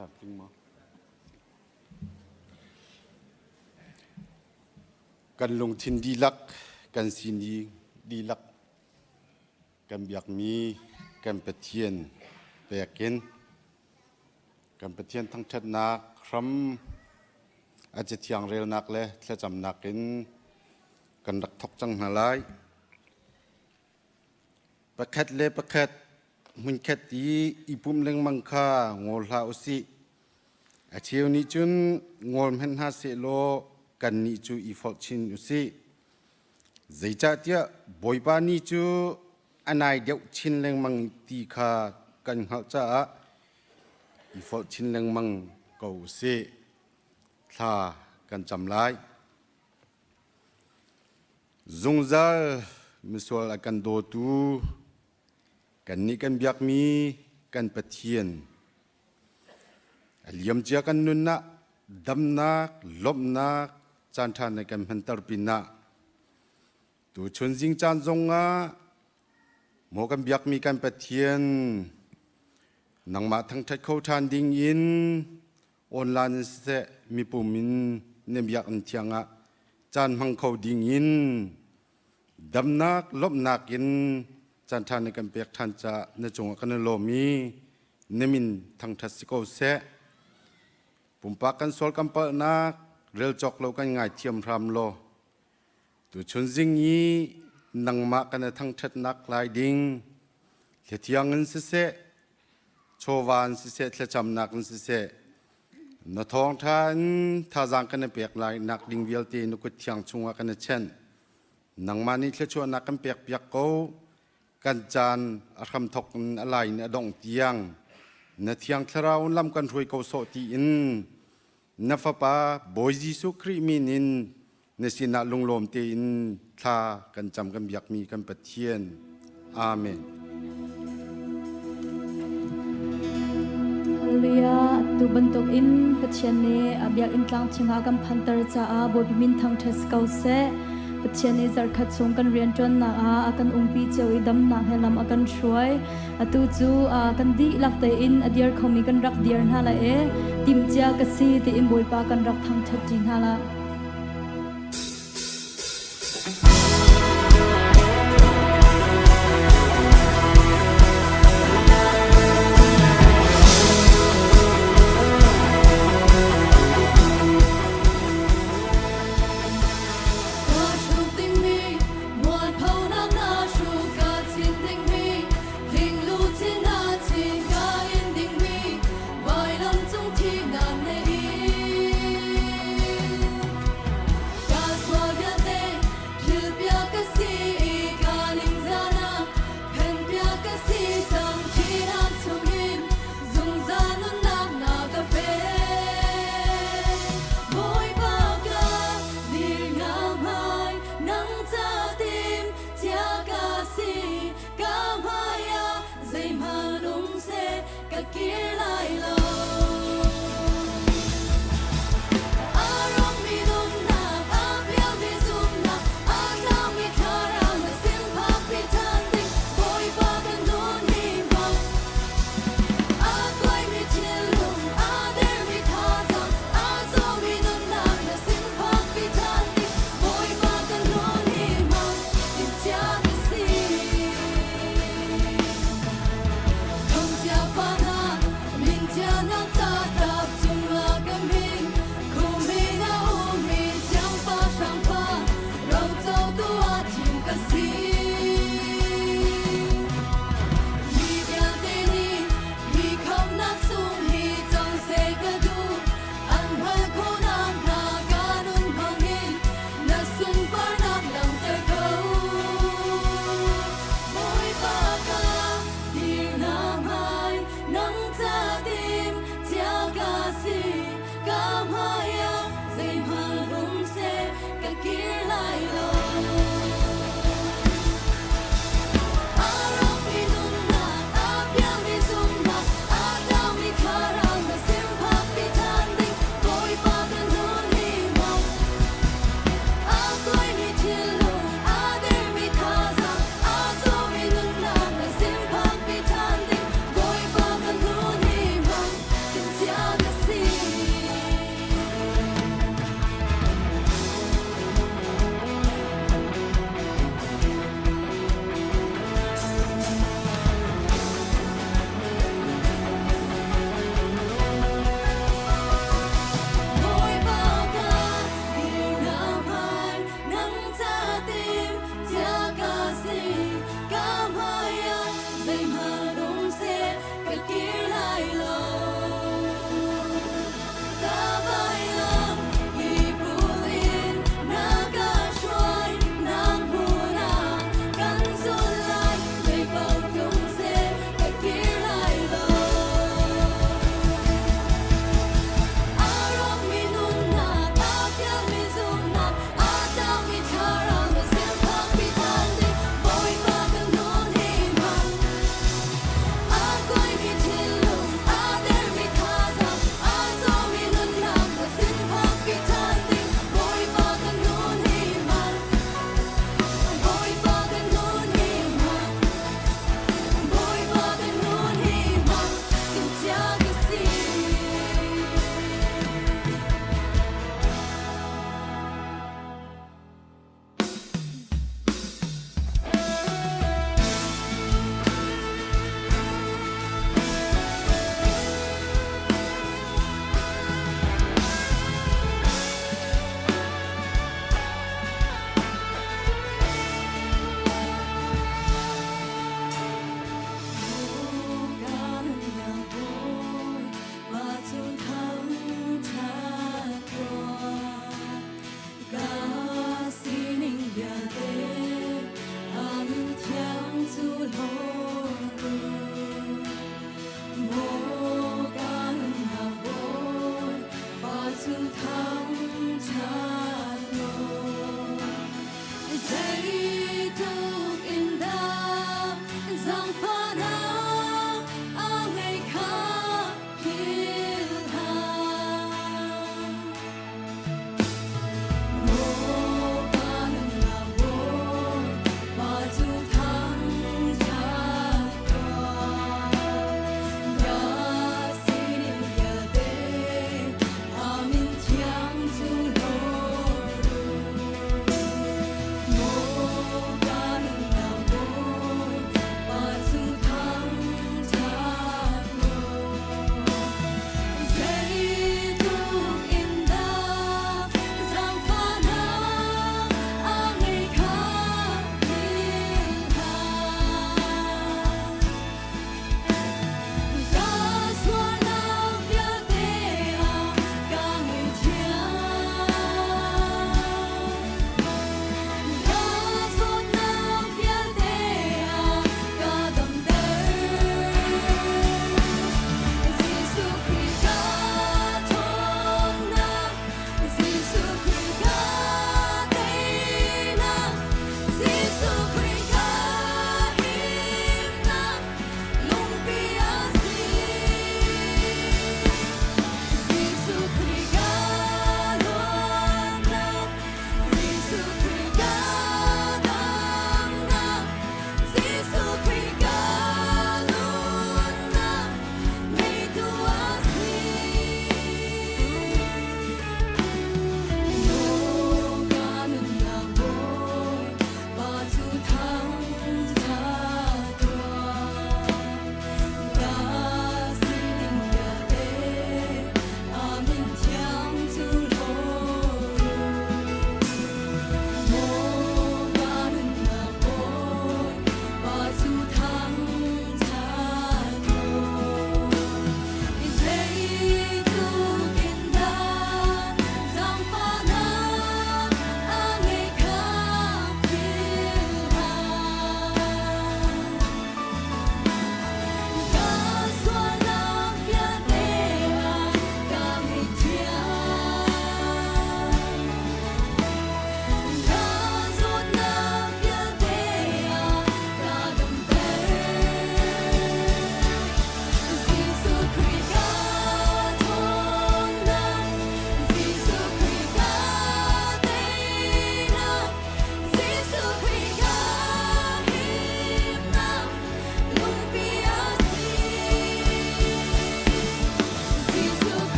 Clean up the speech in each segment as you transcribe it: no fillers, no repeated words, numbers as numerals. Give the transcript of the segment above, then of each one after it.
Tlamtling maw? Kan lungthin dihlak, kan sining dihlak kan biakmi kan Pathian pekin kan Pathian thangṭhatnak hram a cathiang relnak le thlacamnak in kan rak thawk cang hna lai. Pakhat le pakhat hmunkhat i i pumh lengmang kha ngol hlah u sih. A cheu nih cun ngol hmanh hna sehlaw kannih cu i forh chin u sih. Zeicahtiah Bawipa ni cu a nai deuh chin lengmang ti kha kan hngalh caah i forh chin lengmang ko u sih. Thla kan cam lai. Zungzal misual a kan dawtu kannih kan biakmi kan Pathian a liamcia kan nun ah damnak lawmhnak caanṭha na kan hmanter pinah tuchun zing caan zongah maw kan biakmi kan Pathian nangmah thangṭhat kho ṭhan ding in online in siseh mipum in na biakinn thiang ah caan hmang kho ding in damnak lawmhnak in caan ṭha na kan pek ṭhan caah na cungah kan i lawm i na min thangṭhat si ko seh. Pumpak kan sual kan palhnak rel cawk lo kan ngaithiam hram law tuchun zing i nangmah kan i thangṭhatnak lai ding thlathiang in siseh chawva in siseh thlacamnak in siseh na thawngṭha in thazaang kan i pek lai nak ding vialte na kut thiang chungah kan i chenh nangmah nih thluachuahnak kan pek piak ko kan caan a hramthok in a lai in a dongh tiang na thiang thlarau in lam kan hruai ko sawh tiin na fapa Bawi Jesuh Khrih min in na sinah lunglawm tein thla kan cam kan biakmi kan Pathian. Amen. Hallelujah. Tu bantuk in Pathian nih a biakinn tlang chungah kan phanter caah Bawipa min thangṭhat si ko seh. Pathian nih zarhkhat chung kan rianṭuannak ah a kan umpi cio i damnak he lam a kan hruai. Atu cu kan dihlak tein a dir khomi kan rak dir hna lai i timhcia ka si tiin Bawipa kan rak thangṭhat ṭi hna lai.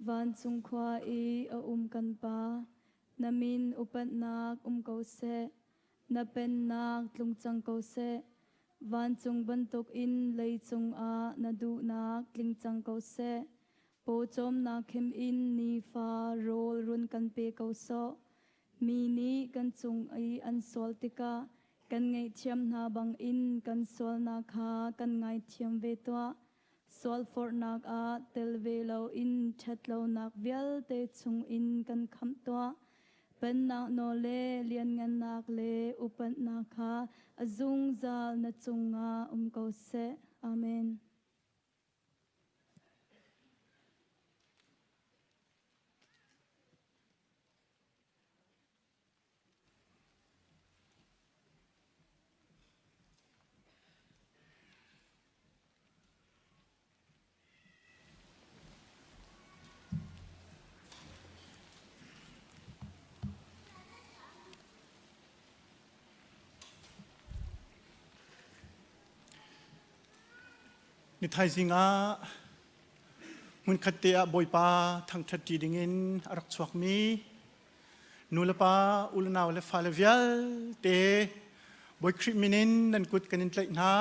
Vancung khua i a um kan Pa, na min upatnak um ko seh, na pennak tlung cang ko seh. Vancung bantukin leicung ah na duhnak tling cang ko seh. Pawcawmnak khim in nifa rawl run kan pe ko sawh. Mi nih kan cung i an sual tikah kan ngaihthiam hna bangin kan sualnak kha kan ngaithiam ve tuah. Sualforhnak ah tel ve loin ṭhatlonak vialte chungin kan khamh tuah. Pennak nawl le lianngannak le upatnak kha a zungzal na cungah um ko seh. Amen. Ni thaizing ah Hmunkhat te ah Bawipa thangṭhat ṭi dingin a rak chuakmi nulepa, unau le fale vialte Bawi Khrih min in nan kut kan in tlaih hna.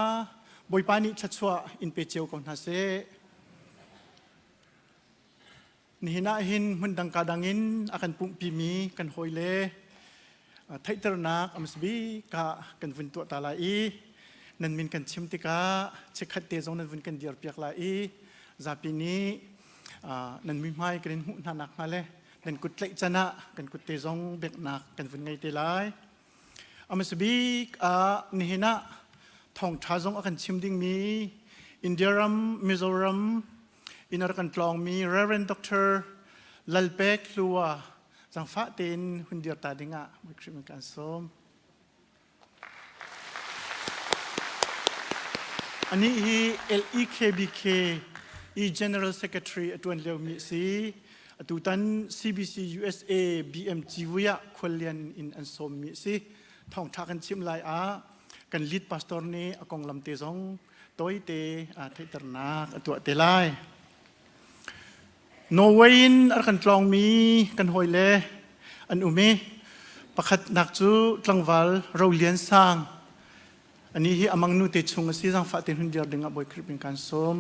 Bawipa nih thluachuah in pe cio ko hna seh. Nihin ah hin hmundang ka dang in a kan pumhpimi kan hawile theihternak a hmasa bik ah kan vun tuah ta lai i nan min kan chim tikah chikkhat te zong nan vun kan dirpiak lai i zapi nih nan muihmai kan in hmuh hna nakhnga le nan kut tlaih can ah kan kut te zong biaknak kan vun ngei te lai. A hmasa bik ah nihin ah thawngṭha zong a kan chim dingmi India ram, Mizoram in a rak kan tlawngmi Reverend Dr. Lalpek Hlua zangfah tein hun dir ta dingah Khrih kan sawm. Anih hi LEKBK i General Secretary a ṭuan liomi a si. Atutan CBC USA BMG vui ah khuallian in an sawmmi a si. Thawngṭha kan chim lai ah kan lead pastor nih a konglam te zong tawite theihternak a tuah te lai. Norway in a kan tlawngmi kan hawile an um i pakhatnak cu tlangval Rolian Sang ani hi amang nu te chung a si zangfah te hun dir ding ah Bawi Khrih min kan sawm.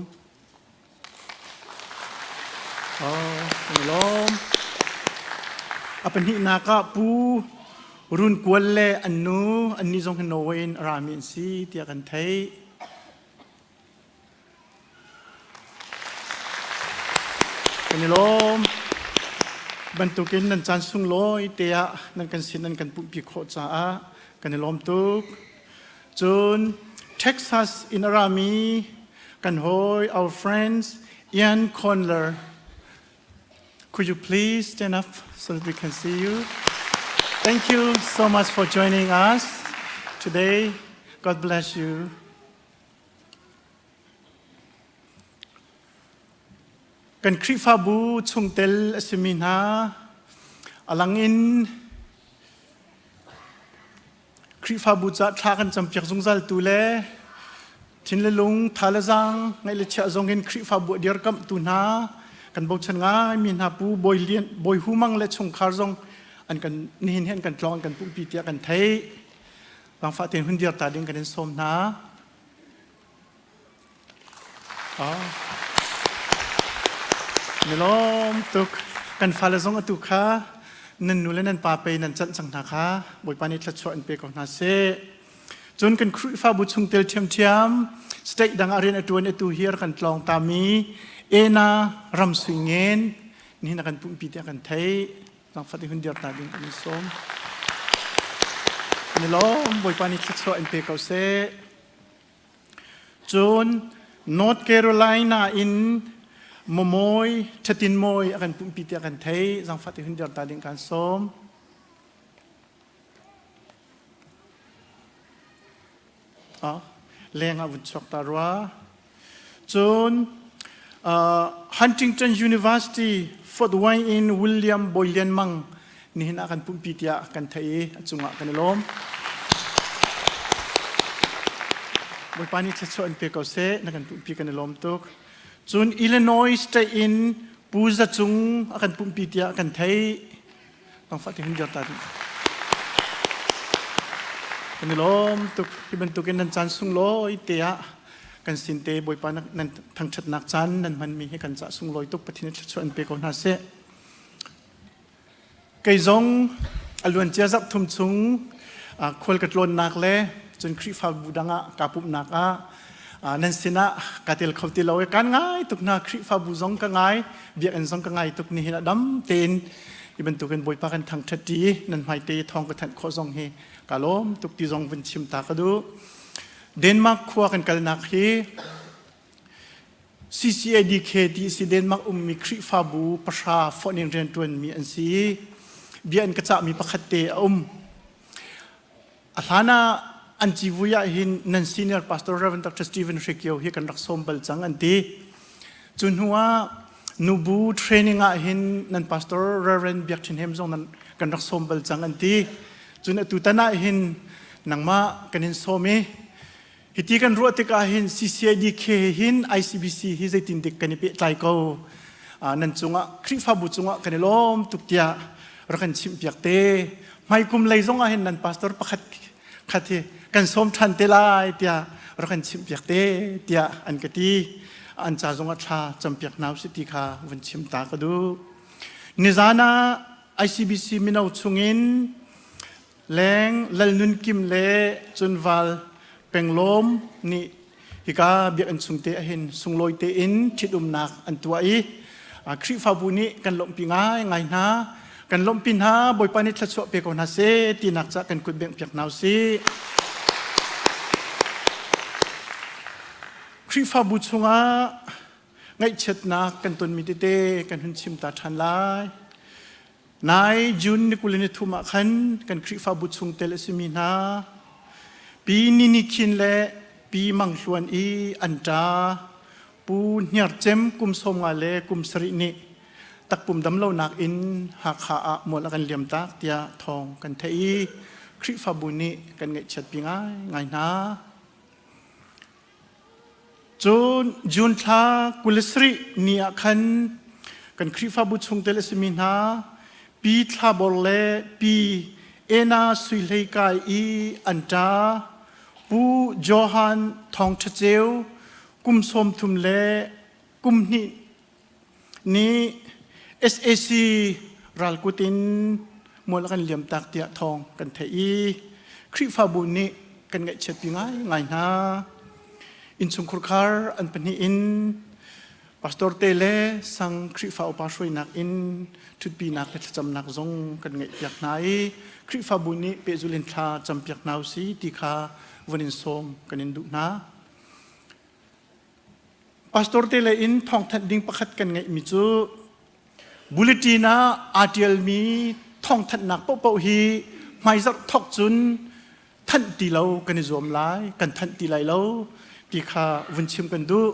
Oh, lawm. A pahnihnak ah Pu Run Kual le an nu annih zong hi Norway in a rami an si tiah kan theih. Kan i lawm. Bantukin nan caan sunglawi te ah nan kan sin nan kan pumhpi khawh caah kan i lawm tuk. Cun Texas in a rami kan hawi our friends Ian Conler Could you please stand up so that we can see you? Thank you so much for joining us today. God bless you. Kan Khrihfabu chungtel a simi hna alang in Khrihfabu ca thla kan campiak zungzal tu le thin le lung tha le zaang ngaih le chiah zong in Khrihfabu a dirkamh tu hna kan bochan ngai mi hna pu Bawi Lian Bawi Hu Mang le chungkhar zong an kan nihin hi an kan tlawng an kan pumpi tiah kan theih. Langfah tein hun dir ta ding kan in sawm hna. Milawm tuk. Kan fale zong atu kha nan nu le nan pa pei nan canh cang hna kha Bawipa nih thluachuah in pe ko hna seh. Cun kan Khrihfabu chungtel ṭhiamṭhiam state dang ah rian a ṭuan atu hi kan tlawng tami Ena ram sui ngen nihin a kan pumpi tiah kan theih. Zangfat in hun dir ta ding kan in sawm. Milawm Bawipa nih thluachuah in pe ko seh. Cun North Carolina in Mamawi Ṭhatin Mawi a kan pumpi tiah kan theih. Zangfah te hun dir ta ding kan sawm. Ah, leng ah vun chuak ta rua. Cun uh, Huntington University Fort Wayne in William Boylian Mang nihin ah kan pumpi tiah kan theih i a cungah kan i lawm. Bawipa nih thluachuah in pe ko seh na kan pumpi kan i lawm tuk. Cun Illinois State in Pu Pu Za Cung a kan pumhpi tiah kan theih. Nangfah te hun dir ta ding. Kan i lawm tuk. Hi bantukin nan caan sunglawi te ah kan sin te Bawipa nan thangṭhatnak caan nan hmanmi hi kan cah sunglawi tuk Pathian thluachuah an pe ko hna seh. Kei zong a luancia zarh thum chung khual ka tlawnnak le cun Khrihfabu dang ah kaa pumhnak ah nan sinah ka tel kho ti lo i kaan ngai tuk hna Khrihfabu zong ka ngai biakinn zong ka ngai tuk nihin ah dam tein hi bantukin Bawipa kan thangṭhat ṭi nan hmaite thawng ka thanh khawh zong hi ka lawm tuk ti zong vun chim ta ka duh. Denmark khua kan kalnak hi CCADK ti si Denmark ummi Khrihfabu pahra fonh in rianṭuanmi an si i bia an ka cahmi pakhat te a um. A hlan ah an civui ah hin nan senior pastor Reverend Dr. Stephen Hrikio hi kan rak sawm bal cang an ti. Cu hnu ah nubu training ah hin nan pastor Reverend Biak Chin Hem zong nan kan rak sawm bal cang an ti. Cun atu tan ah hin nangmah kan in sawm i Hiti kan ruah tikah hin CCIDK hin ICBC hi zeitin dik kan i pehtlai ko. Nan cungah Khrihfabu cungah kan i lawm tuk tiah rak kan chimhpiak te. Hmaikum lei zong ah hin nan pastor pakhat khat hi kan sawm ṭhan te lai tiah rak kan chimhpiak te tiah an ka ti. An ca zongah thla campiak hna usih ti kha vun chim ta ka duh. Nizan ah ICBC mino chungin Leng Lal Nun Kim le Cunval Penglawm nih hika biakinn chung te ahhin sunglawi tein ṭhitumnak an tuah i Khrihfabu nih kan lawmhpi ngaingai hna. Kan lawmhpi hna Bawipa nih thluachuah pe ko hna seh tinak cah kan kut bengh piak hna usih. Khrihfabu chungah ngaihchiatnak kan tonmi tete kan hun chim ta ṭhan lai. Nai June ni 23 ah khan kan Khrihfabu chungtel a simi hna Pi Nini Khin le Pi Mang Hluan i an ṭa Pu Hniar Cem kum 50 le kum sarih nih takpum damlonak in Hakha ah mual a kan liamtak tiah thawng kan theih i Khrihfabu nih kan ngaihchiatpi ngaingai hna. Cun June thla 27 ni ah khan kan Khrihfabu chungtel a simi hna Pi Thla Bor le Pi Ena Sui Hlei Kai i an ṭa Pu Johan Thawng Ṭha Ceu kum 30 le kum hnih nih sac ralkut in mual a kan liamtak tiah thawng kan theih i Khrihfabu nih kan ngaihchiatpi ngaingai hna. Innchungkhur khar an pahnih in pastor te le sang Khrihfa upa hruainak in ṭhutpinak le thlacamnak zong kan ngeihpiak hna i Khrihfabu nih pehzul in thla campiak hna usih ti kha vun in sawm kan in duh hna. Pastor te lei in thawngthanh ding pakhat kan ngeihmi cu bulletin ah aa ṭialmi thawngthanhnak paohpaoh hi hmaizarh thawk cun thanh ti lo kan i zuam lai, kan thanh ti lai lo ti kha vun chim kan duh.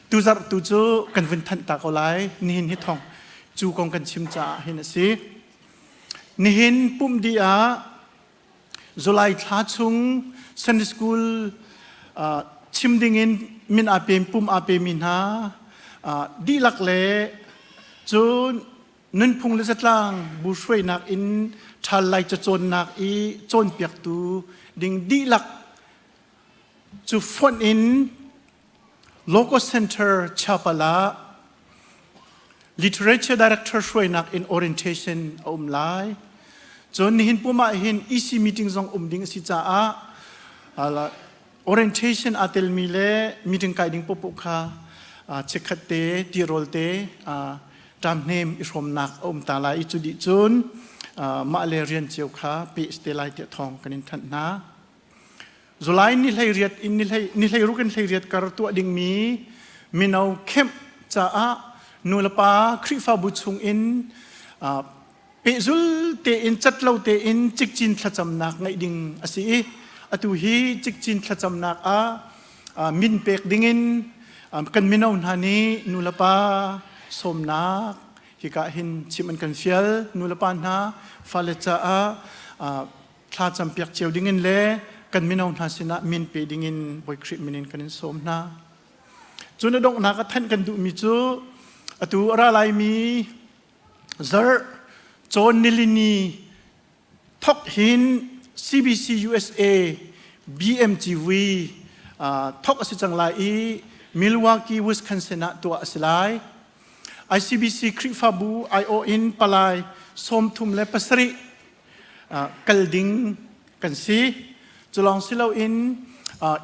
Tuzarh tu cu kan vun thanh ta ko lai. Nihin hi thawng cu kong kan chim caah hin a si. Nihin pumh dih ah July thla chung Sunday School chim dingin min aa pe pum aa pemi hna dihlak le cun nunphung le zatlang bu hruainak in ṭhal lai cacawnnak i cawnpiaktu ding dihlak cu fonh in Local Center Chapel ah Literature Director hruainak in orientation a um lai. Cun nihin pum ah hin EC meeting zong um ding a si caah orientation aa telmi le meeting kai ding popoh kha chikkhat te tirawl te ṭamhnem i hrawmnak a um ta lai i cu dih cun mah le rian cio kha peh te lai tiah thawng kan in thanh hna. July ni 18 in ni 16 in 18 kar tuah dingmi mino camp caah nulepa Khrihfabu chung in pehzul tein cat lo tein cikcin thlacamnak ngeih ding a si i atu hi cikcin thlacamnak ah min pek dingin kan mino hna nih nulepa sawmnak hika hin chim an kan fial nulepa hna fale caah thla campiak cio dingin le kan mino hna sinah min pe dingin Bawi Khrih min in kan in sawm hna. Cun a donghnak ah thanh kan duhmi cu Atu a ra laimi zarh cawn nilini thok hin CBC USA BMGV thok a si cang lai i Milwaukee, Wisconsin ah tuah a si lai. ICBC Khrihfabu aiawh in palai 37 kal ding kan si. Culawng si loin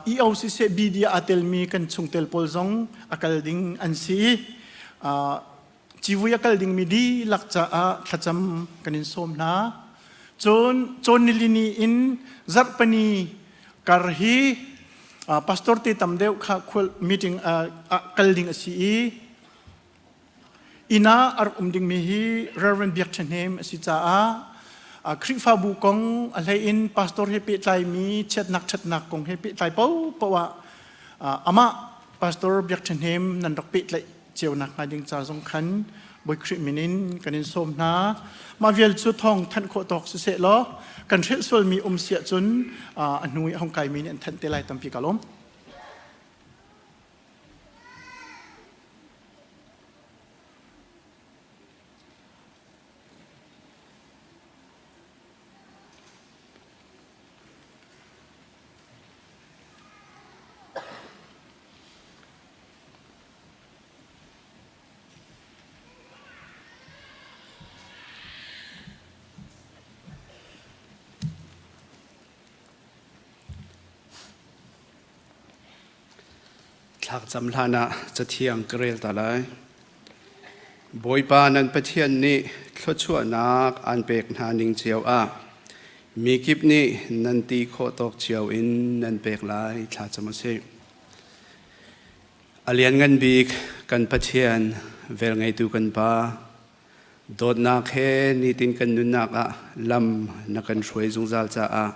EO siseh BD aa telmi kan chungtel pawl zong a kal ding an si. Civui a kal dingmi dihlak caah thlacam kan in sawm hna. Cun cawn nilini in zarhpani kar hi pastor te tam deuh kha khual meeting ah kal ding a si i Inn ah a rak um dingmi hi Reverend Biak Ṭha Hnem a si caah Khrihfabu kong a hlei in pastor he pehtlaimi chiatnak ṭhatnak kong he pehtlai paohpaoh ah amah Pastor Biak Ṭha Hnem nan rak pehtlaih cio nakhnga ding ca zong khan Bawi Khrih min in kan in sawm hna. Mah vial cu thawng thanh khawh tawk siseh law kan hrelh sualmi um si ahcun a hnu i a hung kaimi nih an thanh te lai tampi ka lawm. Thlakcam hlanah cathiang ka rel ta lai. Bawipa nan Pathian nih thluachuahnak aan pek hna ning cio ah mi kip nih nan ti khawh tawk cio in nan pek lai thlacam u sih. A lianngan bik kan Pathian, velngeitu kan Pa, dawtnak he nitin kan nunnak ah lam na kan hruai zungzal caah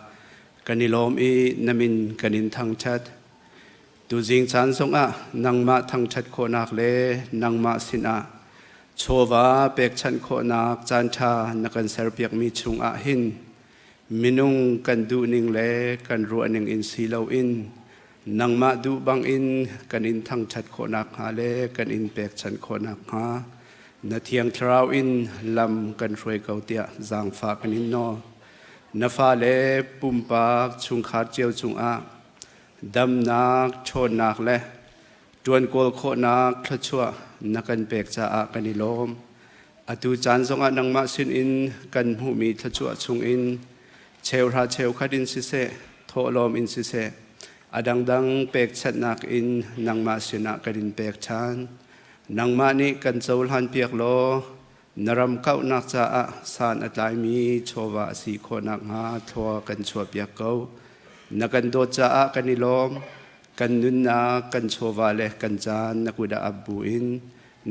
kan i lawm i na min kan in thangṭhat. Tuzing caan zongah nangmah thangṭhat khawhnak le nangmah sinah chawva pekchanh khawhnak caanṭha na kan serpiakmi chungah hin minung kan duhning le kan ruahning in si loin nangmah duh bangin kan in thangṭhat khawh nakhnga le kan in pekchanh khawh nakhnga na Thiang Thlarau in lam kan hruai ko tiah zaangfah kan in nawl. Na fale pumpak chungkhar cio cungah damnak, ṭhawnnak le ṭuan kawl khawhnak thluachuah na kan pek caah kan i lawm. Atu caan zongah nangmah sinin kan hmuhmi thluachuah chungin cheuhra cheukhat in siseh, thawhlawm in siseh, a dangdang pekchanhnak in nangmah sinah kan in pek ṭhan. Nangmah nih kan cohlan piak law na ram kauhnak caah san a tlaimi chawva a si khawh nakhnga thlua kan chuahpiak ko. Na kan dawt caah kan i lawm. Kan nunnak, kan chawva le kan caan na kut ah ap buin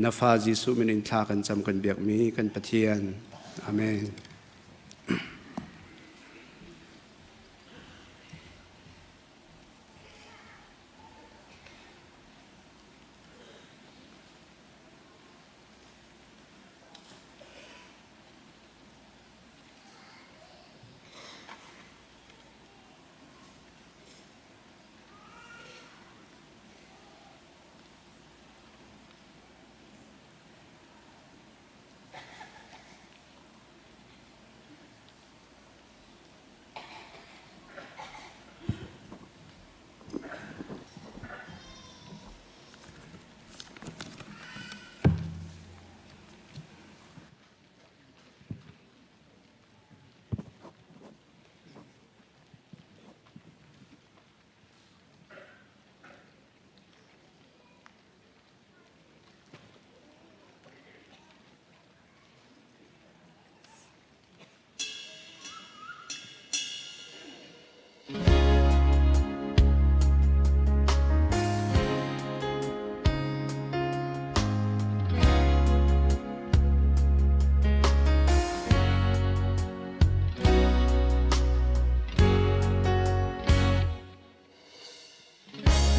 na fa Jesuh min in thla kan cam kan biakmi kan Pathian. Amen.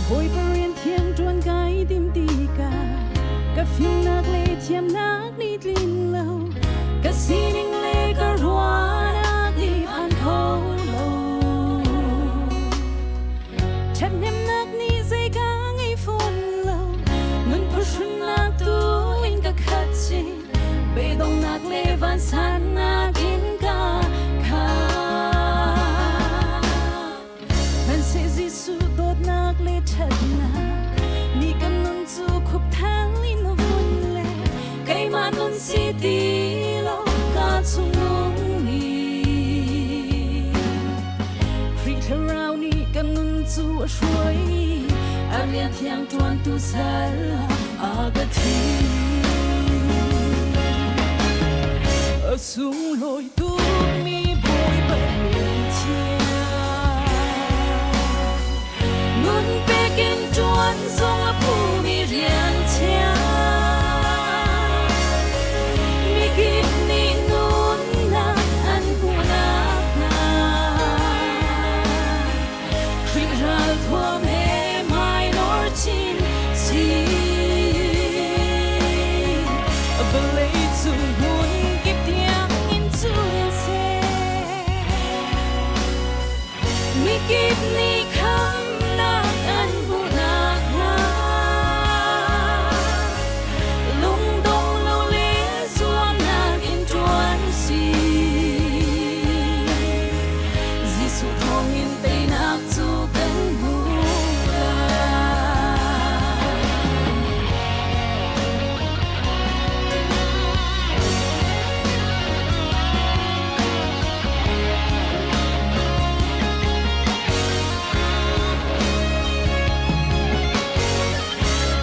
Bawipa rian thiang ṭuan kai tim tikah ka fimnak le thiamnak nih tlin lo ka sining le ka ruahnak nih phan kho lo ṭhathnemnak nih zei ka ngei fawn lo nun phuhrunnak tu in ka khat. Vansannak in ka khat. Hmanhseh Jesuh dawtnak le ṭhatnak ni kan nun cu khup thang in a vun le keimah nun si ti lo ka chung nung ni. Khrih Thlarau nih kan nun cu a hruai i a rian thiang ṭuantu sal a ka thim. A sunglawi tukmi Bawipa rian thiang. Nun pekin ṭuan zong a phumi rian thiang. Mikip nih nunnak an hmuhnak hnga. Khrih ralthuam he hmailor chin si. Vawlei cung hmun kip tiang in cul seh. Mikip nih khamnak an hmuhnak hnga. Lungdong lo le zuamnak in ṭuan si. Jesuh thawngin teinak cu kan hmu lai.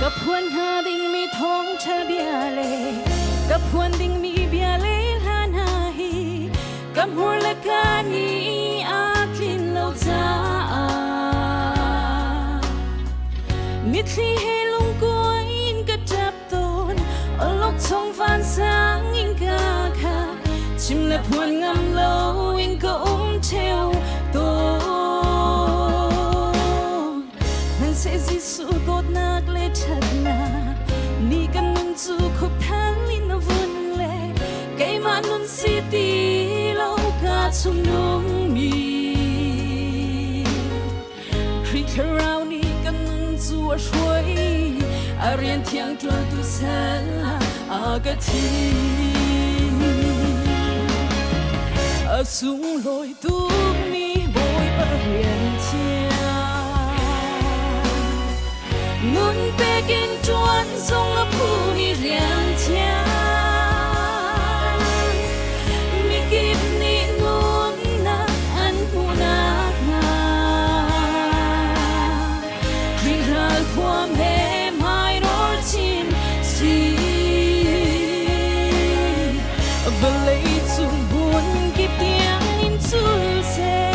Ka phuan hnga dingmi thawngṭha bia le ka phuan dingmi bia le hla hna hi ka hmur le ka ni aa tlin lo caah mitthli he lungkuai in ka ṭap tawn. Awlokchong vansang in ka kha chim le phuan ngam lo in ka um ṭheo tawn. Hmanhseh Jesuh dawtnak le ṭhatnak ni kan nun cu khup thal in a vun le keimah nun si ti lo ka chung nungmi. Khrih Thlarau nih kan nun cu a hruai, a rian thiang ṭuantu sal a ka thim. A sunglawi tukmi Bawipa rian thiang. Nun pekin ṭuan zong a phumi rian thiang. Mikip nih nunnak an hmuhnak hnga. Khrih ralthuam he hmairor chin si. Vawlei cung hmun kip tiang in cul seh.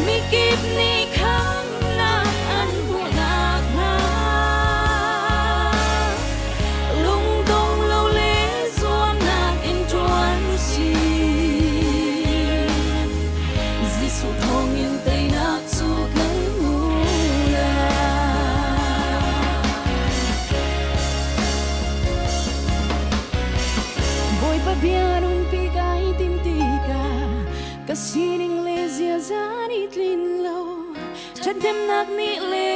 Mikip nih khamnak an hmuhnak hnga. Lungdong lo le zuamnak in ṭuan si. Jesuh thawngin teinak cu kan hmu lai. Bawipa bia runpi kai tim tikah ka sining le ziaza nih tlin lo ṭhathnemnak nih le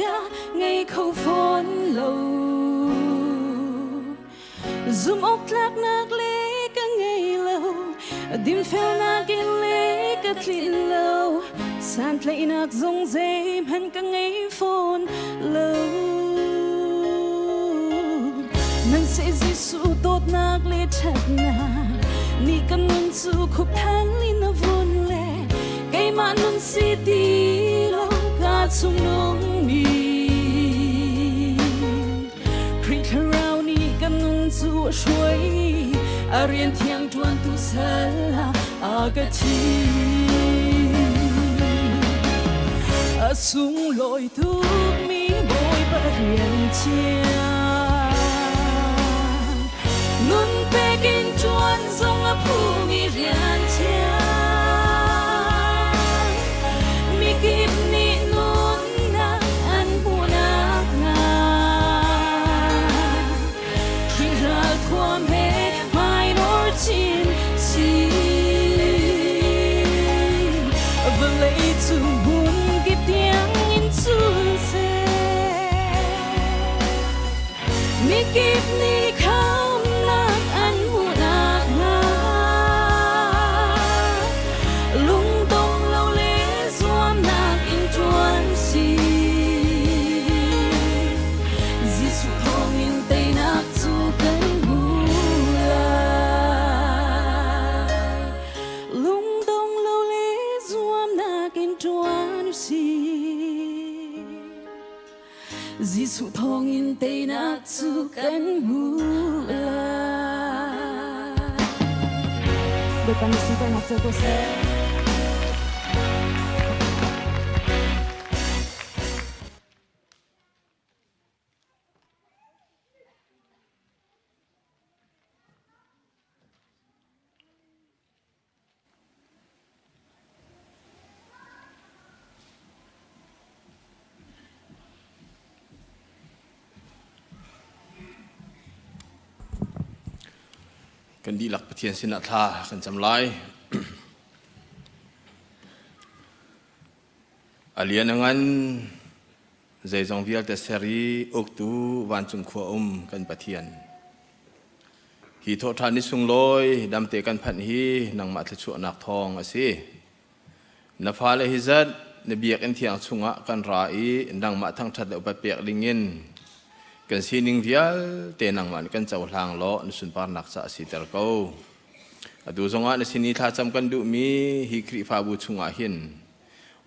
ka ngei kho fawn lo. Zumhawktlaknak le ka ngei lo, dinfelnak in le ka tlin lo, santlaihnak zong zeihmanh ka ngei fawn lo. Nan seh Jesuh dawtnak le ṭhatnak nih kan nun cu khup thal in a vun le keimah nun si ti lo ka chung nungmi. Khrih Thlarau nih kan nun cu a hruai i a rian thiang ṭuantu sal a ka thim. A sunglawi tukmi Bawipa rian thiang. Nun pekin ṭuan zong a phumi rian thiang. Mikip nih nunnak an hmuhnak hnga. Khrih ralthuam he hmainor chin si. Vawlei cung hmun kip tiang in cul seh. Mikip nih khamnak cu kan hmu lai. Bawipa nih sunparnak co ko seh. Kan dihlak Pathian sinah thla kan cam lai. A lian a ngan zeizong vialte ser i uktu vancung khua um kan Pathian. Hi thawhṭhan ni sunglawi damte kan phanh hi nangmah thluachuahnak thawng a si. Na fale hi zat na biakinn thiang chungah kan ra i nangmah thangṭhat le upat pek dingin kan sining vialte nangmah nih kan cohlang law na sunparnak ca a siter ko. Atu zongah na sin i thlacam kan duhmi hi Khrihfabu chungah hin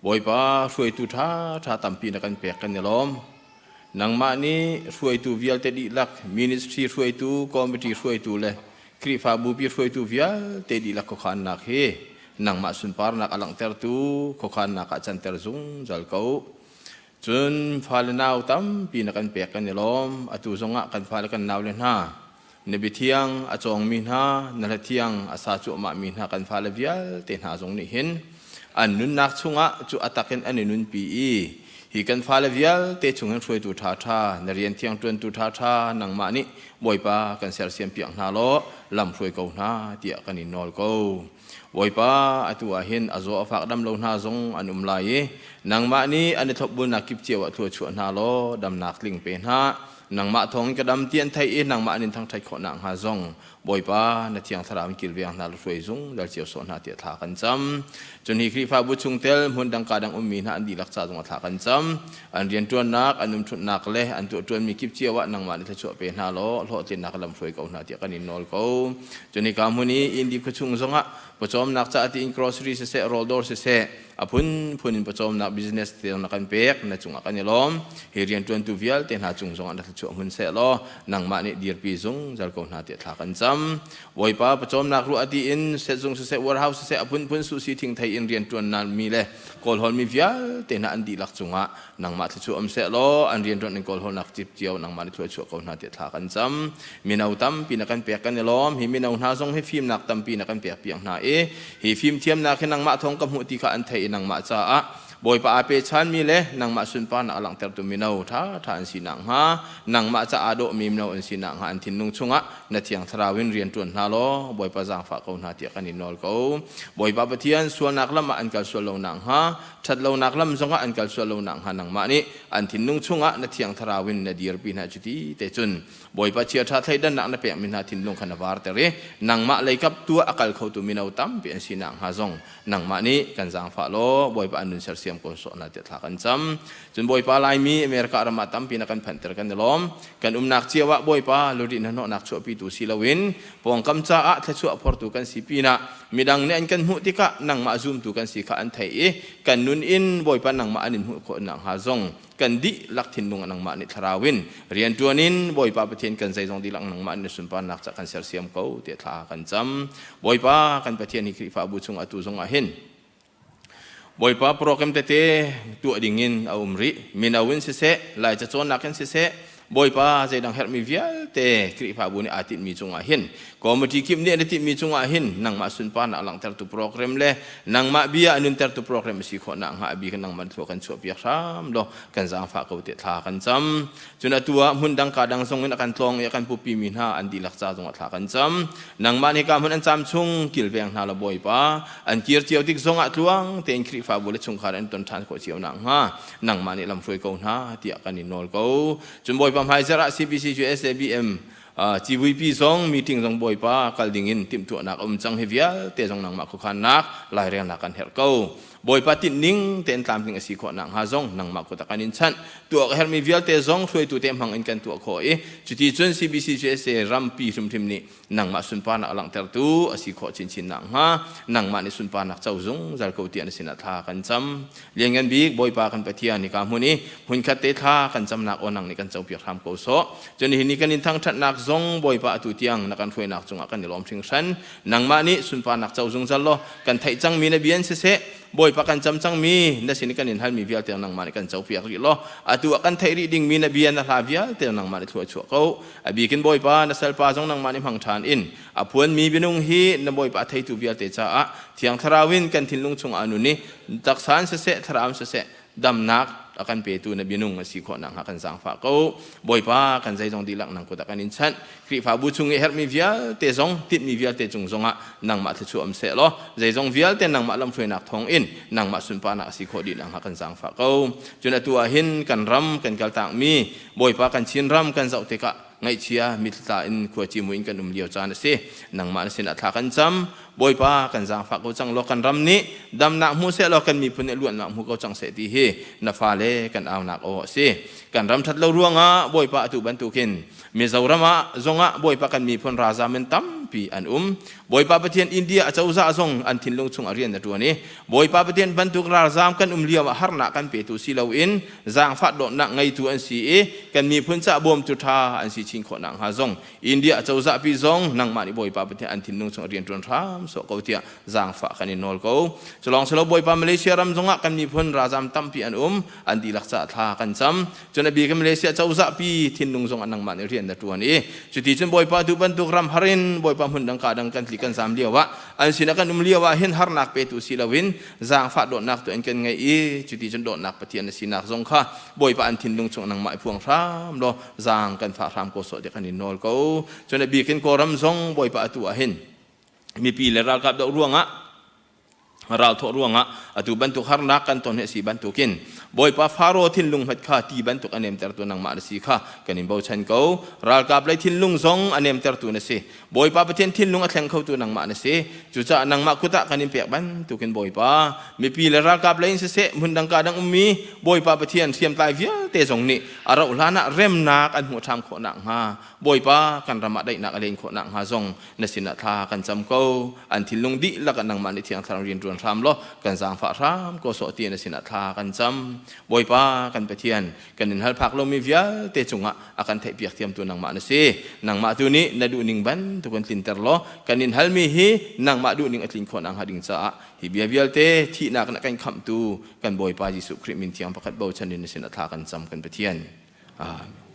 Bawipa hruaitu ṭhaṭha tampi na kan pek kan i lawm. Nangmah nih hruaitu vialte dihlak, ministry hruaitu, committee hruaitu le Khrihfabupi hruaitu vialte dihlak khuakhannak hi nangmah sunparnak a langhtertu khuakhannak ah canter zungzal ko. Cun fale nau tampi na kan pek kan i lawm. Atu zongah kan fale kan naule hna, na biathiang a cawngmi hna, na hlathiang a sa cuahmahmi hna kan fale vialte hna zong nih hin an nunnak chungah cu a takin an i nunpi i hi kan fale vialte chung hin hruaitu ṭhaṭha, na rian thiang ṭuantu ṭhaṭha nangmah nih Bawipa kan sersiam piak hna law lam hruai ko hna tiah kan in nawl ko. Bawipa, atu ah hin a zaw a fak dam lo hna zong an um lai i nangmah nih an i thlopbulnak kip cio ah thlua chuah hna law damnak tling pe hna. Nangmah thawng in ka dam ti an theih i nangmah an in thangṭhat khawh nakhnga zong Bawipa, na Thiang Thlarau in kilveng hna la hruai zungzal cio sawh hna tiah thla kan cam. Cun hi Khrihfabu chungtel hmun dang ka dang ummi hna an dihlak ca zongah thla kan cam. An rianṭuannak, an umṭhutnak le an tuahṭuanmi kip cio ah nangmah nih thluachuah pe hna law hlawhtlinnak lam hruai ko hna tiah kan in nawl ko. Cun hika hmun i Indi khuachung zongah pawcawmnak caah tiin grocery siseh, rawldawr siseh, a phunphun in pawcawmnak business te na kan pek na cungah kan i lawm. Hi rianṭuantu vialte hna cung zongah na thluachuah hmun seh law nangmah nih dirpi zungzal ko hna tiah thla kan cam. Bawipa pawcawmnak ruah tiin sehzung siseh warehouse siseh a phunphun suhsi thingthei in rianṭuan mi le kawlhawlmi vialte hna an dihlak cungah nangmah thluachuah um seh law an rianṭuan in kawlhawlnak cip cio nangmah nih thluachuah ko hna tiah thla kan cam. Mino tampi na kan pek kan i lawm. Hi mino hna zong hi fimnak tampi na kan pek piak hna i hi fimthiamnak hi nangmah thawng ka hmuh ti kha an theih i nangmah caah Bawipa aa pechanmi le nangmah sunparnak a langhtertu mino ṭhaṭha an si nakhnga nangmah caah dawhmi mino an si nakhnga an thinlung chungah na Thiang Thlarau in rian ṭuan hna law Bawipa zaangfah ko hna tiah kan in nawl ko. Bawipa Pathian sualnak lam ah an kal sual lo nakhnga ṭhatlonak lam zongah an kal sual lo nakhnga nangmah nih an thinlung chungah na Thiang Thlarau in na dirpi hna cuti te cun Bawipa chiaṭha thleidannak na pekmi hna thinlung kha na varter i nangmah leikap tuah a kal khotu mino tampi an si nakhnga zong nangmah nih kan zaangfah law Bawipa an nun sersiam ko sawh hna tiah thla kan cam. Cun Bawipa Laimi America ram ah tampi na kan phanhter kan i lawm. Kan umnak cio ah Bawipa luri hnahnawhnak chuahpitu si loin pawngkam caah thluachuah phortu kan si pinah midang nih an kan hmuh tikah nangmah zumtu kan si kha an theih i kan nun in Bawipa nangmah an in hmuh khawh nakhnga zong kan dihlak thinlung ah nangmah nih thlarau in rianṭuan in Bawipa Pathian kan zeizong dihlak nangmah nih sunparnak ca kan sersiam ko tiah thla kan cam. Bawipa kan Pathian hi Khrihfabu chung atu zong ah hin Bawipa program tete tuah ding in a um rih. Mino in siseh, Lai cacawnnak in siseh, Bawipa zeidang herhmi vialte Khrihfabu nih aa tinhmi cungah hin committee kip nih an i tinhmi cungah hin nangmah sunparnak langhtertu program le nangmah bia a nuntertu program a si khawh nakhnga a bik in nangmah thlua kan chuahpiak hram law kan zaangfah ko tiah thla kan cam. Cun atu ah hmun dang ka dang zong in a kan tlawng i a kan pupimi hna an dihlak ca zongah thla kan cam. Nangmah nih ka hmun an caam chung kilveng hna law Bawipa an kir cio tik zongah tluang tein Khrihfabu le chungkhar an ton ṭhan khawh cio nakhnga nangmah nih lamhruai ko hna tiah kan in nawl ko. Cun Bawipa hmaizarh ah CBC cu SABM civuipi zong meeting zong Bawipa kal ding in timhtuahnak a um cang hi vialte zong nangmah khuakhannak lairelnak kan herh ko. Bawipa tinhning tein tlamtling a si khawh nakhnga zong nangmah kut ah kan in chanh. Tuah ka herhmi vialte zong hruaitu te hmang in kan tuah khawh i cuti cun CBCUSA rampi hrimhrim nih nangmah sunparnak a langhtertu a si khawh chinchin nakhnga nangmah nih sunparnak co zungzal ko tiah na sinah thla kan cam. Lianngan bik Bawipa kan Pathian hika hmun i hmunkhat te thla kan camnak aw nang nih kan copiak hram ko sawh. Cun nihin ni kan in thangṭhatnak zong Bawipa atu tiang na kan hruainak cungah kan i lawm hringhran. Nangmah nih sunparnak co zungzal law kan theih cangmi na bia in siseh Bawipa kan cam cangmi na sin i kan in halmi vialte nangmah nih kan copiak rih law atu ah kan theih rih dingmi na bia na hla vialte nangmah nih thlua chuah ko. A bikin Bawipa na salpa zong nangmah nih hmang ṭhan in a phuanmi bianung hi na Bawipa a theitu vialte caah Thiang Thlarau in kan thinlung chungah a nun i taksa in siseh thlarau in siseh damnak a kan petu na bianung a si khawh nakhnga kan zaangfah ko. Bawipa kan zeizong dihlak nang kut ah kan in chanh. Khrihfabu chung i herhmi vialte zong tinhmi vialte cung zongah nangmah thluachuah um seh law zeizong vialte nangmah lamhruainak thawng in nangmah sunparnak a si khawh dih nakhnga kan zaangfah ko. Cun atu ah hin kan ram kan kaltakmi Bawipa kan Chin ram kan zoh tikah ngaihchia mitthla in khuaci mui in kan um lio caan a si. Nangmah na sinah thla kan cam. Bawipa kan zaangfah ko cang law kan ram nih damnak hmu seh law kan miphun nih luatnak hmu ko cang seh ti hi na fale kan aunak aw a si. Kan ram ṭhat lo ruangah Bawipa atu bantukin Mizoram ah zongah Bawipa kan miphun ralzam in tampi an um. Bawipa Pathian India acozah zong an thinlung chung ah rian a ṭuan i Bawipa Pathian bantuk ralzam kan um lio ah harnak kan petu si loin zaangfah dawtnak ngeitu an si i kan miphun caah bawmtu ṭha an si chin khawh nakhnga zong India acozah pi zong nangmah nih Bawipa Pathian an thinlung chung rian ṭuan hram sawh ko tiah zaangfah kan in nawl ko. Culawng silo Bawipa Malaysia ram zongah kan miphun ralzam tampi an um an dihlak caah thla kan cam. Cun a bik in Malaysia cozah pi thinlung zong ah nangmah nih rian na ṭuan i cuti cun Bawipa duh bantuk ram har in Bawipa hmun dang ka dang kan tli kan zam lio ah an sinah kan um lio ah hin harnak petu si loin zaangfah dawtnak tu an kan ngeih i cuti cun dawtnak Pathian na sinak zong kha Bawipa an thinlung chung nangmah i phuang hram law zaang kan fah hram ko sawh ti kan in nawl ko. Cun a bik in Kawlram zong Bawipa atu ah hin mipi le ralkap doh ruangah ralthawh ruangah atu bantuk harnak kan ton hi a si bantukin Bawipa Faro thinlung hmet kha ti bantuk a nemtertu nangmah na si kha kan in bochan ko. Ralkap lei thinlung zong a nemtertu na si. Bawipa Pathian thinlung a thleng khotu nangmah na si. Cucaah nangmah kut ah kan in pek bantukin Bawipa mipi le ralkap lei in siseh hmundang ka dang ummi Bawipa Pathian hriamtlai vialte zong nih a rauh hlan ah remnak an hmuh ṭham khawh nakhnga Bawipa kan ram ah daihnak a len khawh nakhnga zong na sinah thla kan cam ko. An thinlung dihlak ah nangmah nih Thiang Thlarau rian ṭuan hram law kan zaangfah hram ko sawh ti na sinah thla kan cam. Bawipa kan Pathian kan in hal phak lomi vialte cungah a kan theihpiak thiamtu nangmah na si. Nangmah tu nih na duhning bantukin tlinter law kan in halmi hi nangmah duhning a tlin khawh nakhnga ding caah hi bia vialte thihnak in a kan khamhtu kan Bawipa Jesuh Khrih min thiang pakhat bochan in na sin a thla kan cam kan Pathian. Amen.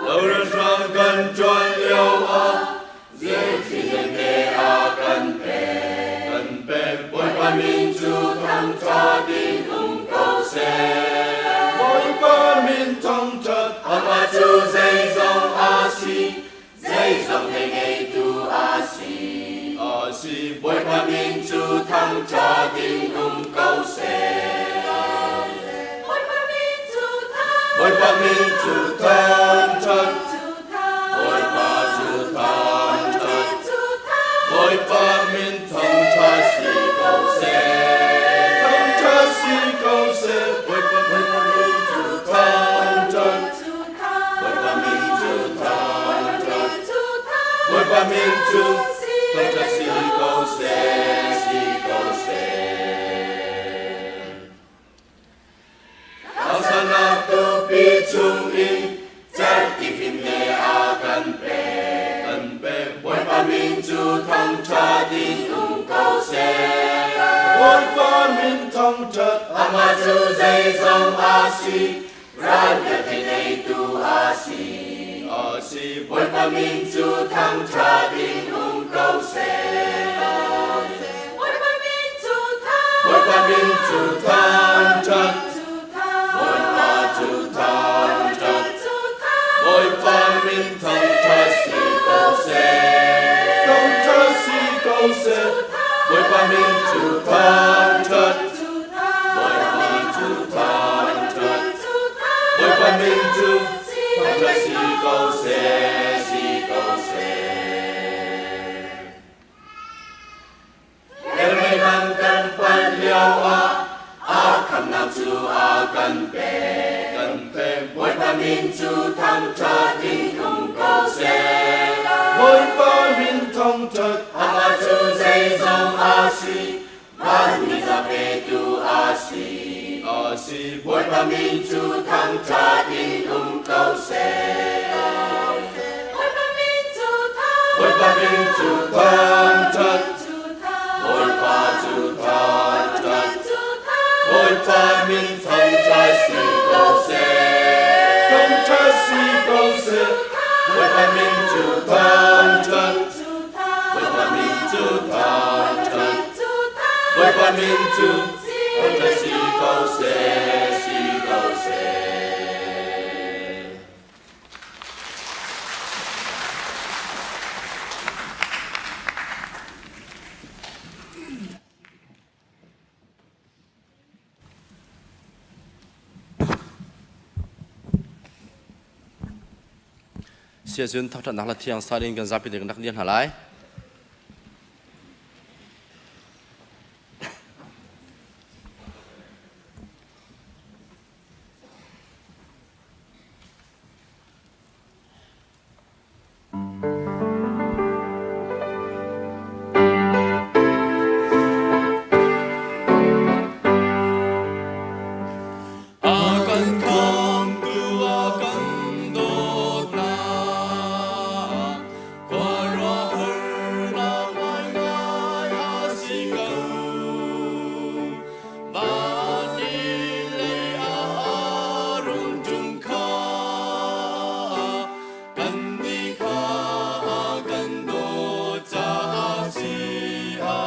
Lorenhrang kan ṭuan lio ah zeithil te a kan pek. Kan pek Bawipa min cu thangṭhat in um ko seh. Bawipa min thangṭhat amah cu zeizong a si. Zeizong hlei ngeitu a si. A si Bawipa min cu thangṭhat in um ko seh. Bawipa min cu Bawipa min cu thangṭhat. Bawipa cu thangṭhat. Bawipa min thangṭhat si ko seh. Thangṭhat si ko seh. thangṭhat in um ko seh. Bawipa min thangṭhat, Amah cu zeizong a si, ral vialte teitu a si. A si. Bawipa min cu thangṭhat in um ko seh. Bawipa min cu thang Bawipa min cu thangṭhat, cu thang Bawipa cu thangṭhat, cu thang Bawipa min thangṭhat si ko seh. Thangṭhat si ko seh. Bawipa min cu thangṭhat, cu thang Bawipa cu thangṭhat, cu thang Bawipa min cu thangṭhat si ko seh, si ko seh. Hermeiman kan panh lio ah a khamnak cu a kan pek. Kan pek. Bawipa min cu thangṭhat in um ko seh. Bawipa min thangṭhat, Amah cu zeizong a si, van ni za petu a si. A si. Bawipa min cu thangṭhat in um ko seh. Bawipa min cu thang Bawipa min cu thangṭhat, cu thang Bawipa cu thangṭhat, cu thang Bawipa min thangṭhat si ko seh. Thangṭhat si ko seh. Bawipa min cu thangṭhat, cu thang Bawipa min cu thangṭhat, cu thang Bawipa min cu thangṭhat si ko seh, si ko seh. Siazun thangṭhatnak le thiang sal in kan zapi te kan rak dir hna lai. A kan khamtu a kan dawtnak, khuaruahharnak ngaingai a si ko. Van in lei ah a rung ṭum kha, kannih kha a kan dawt caah si a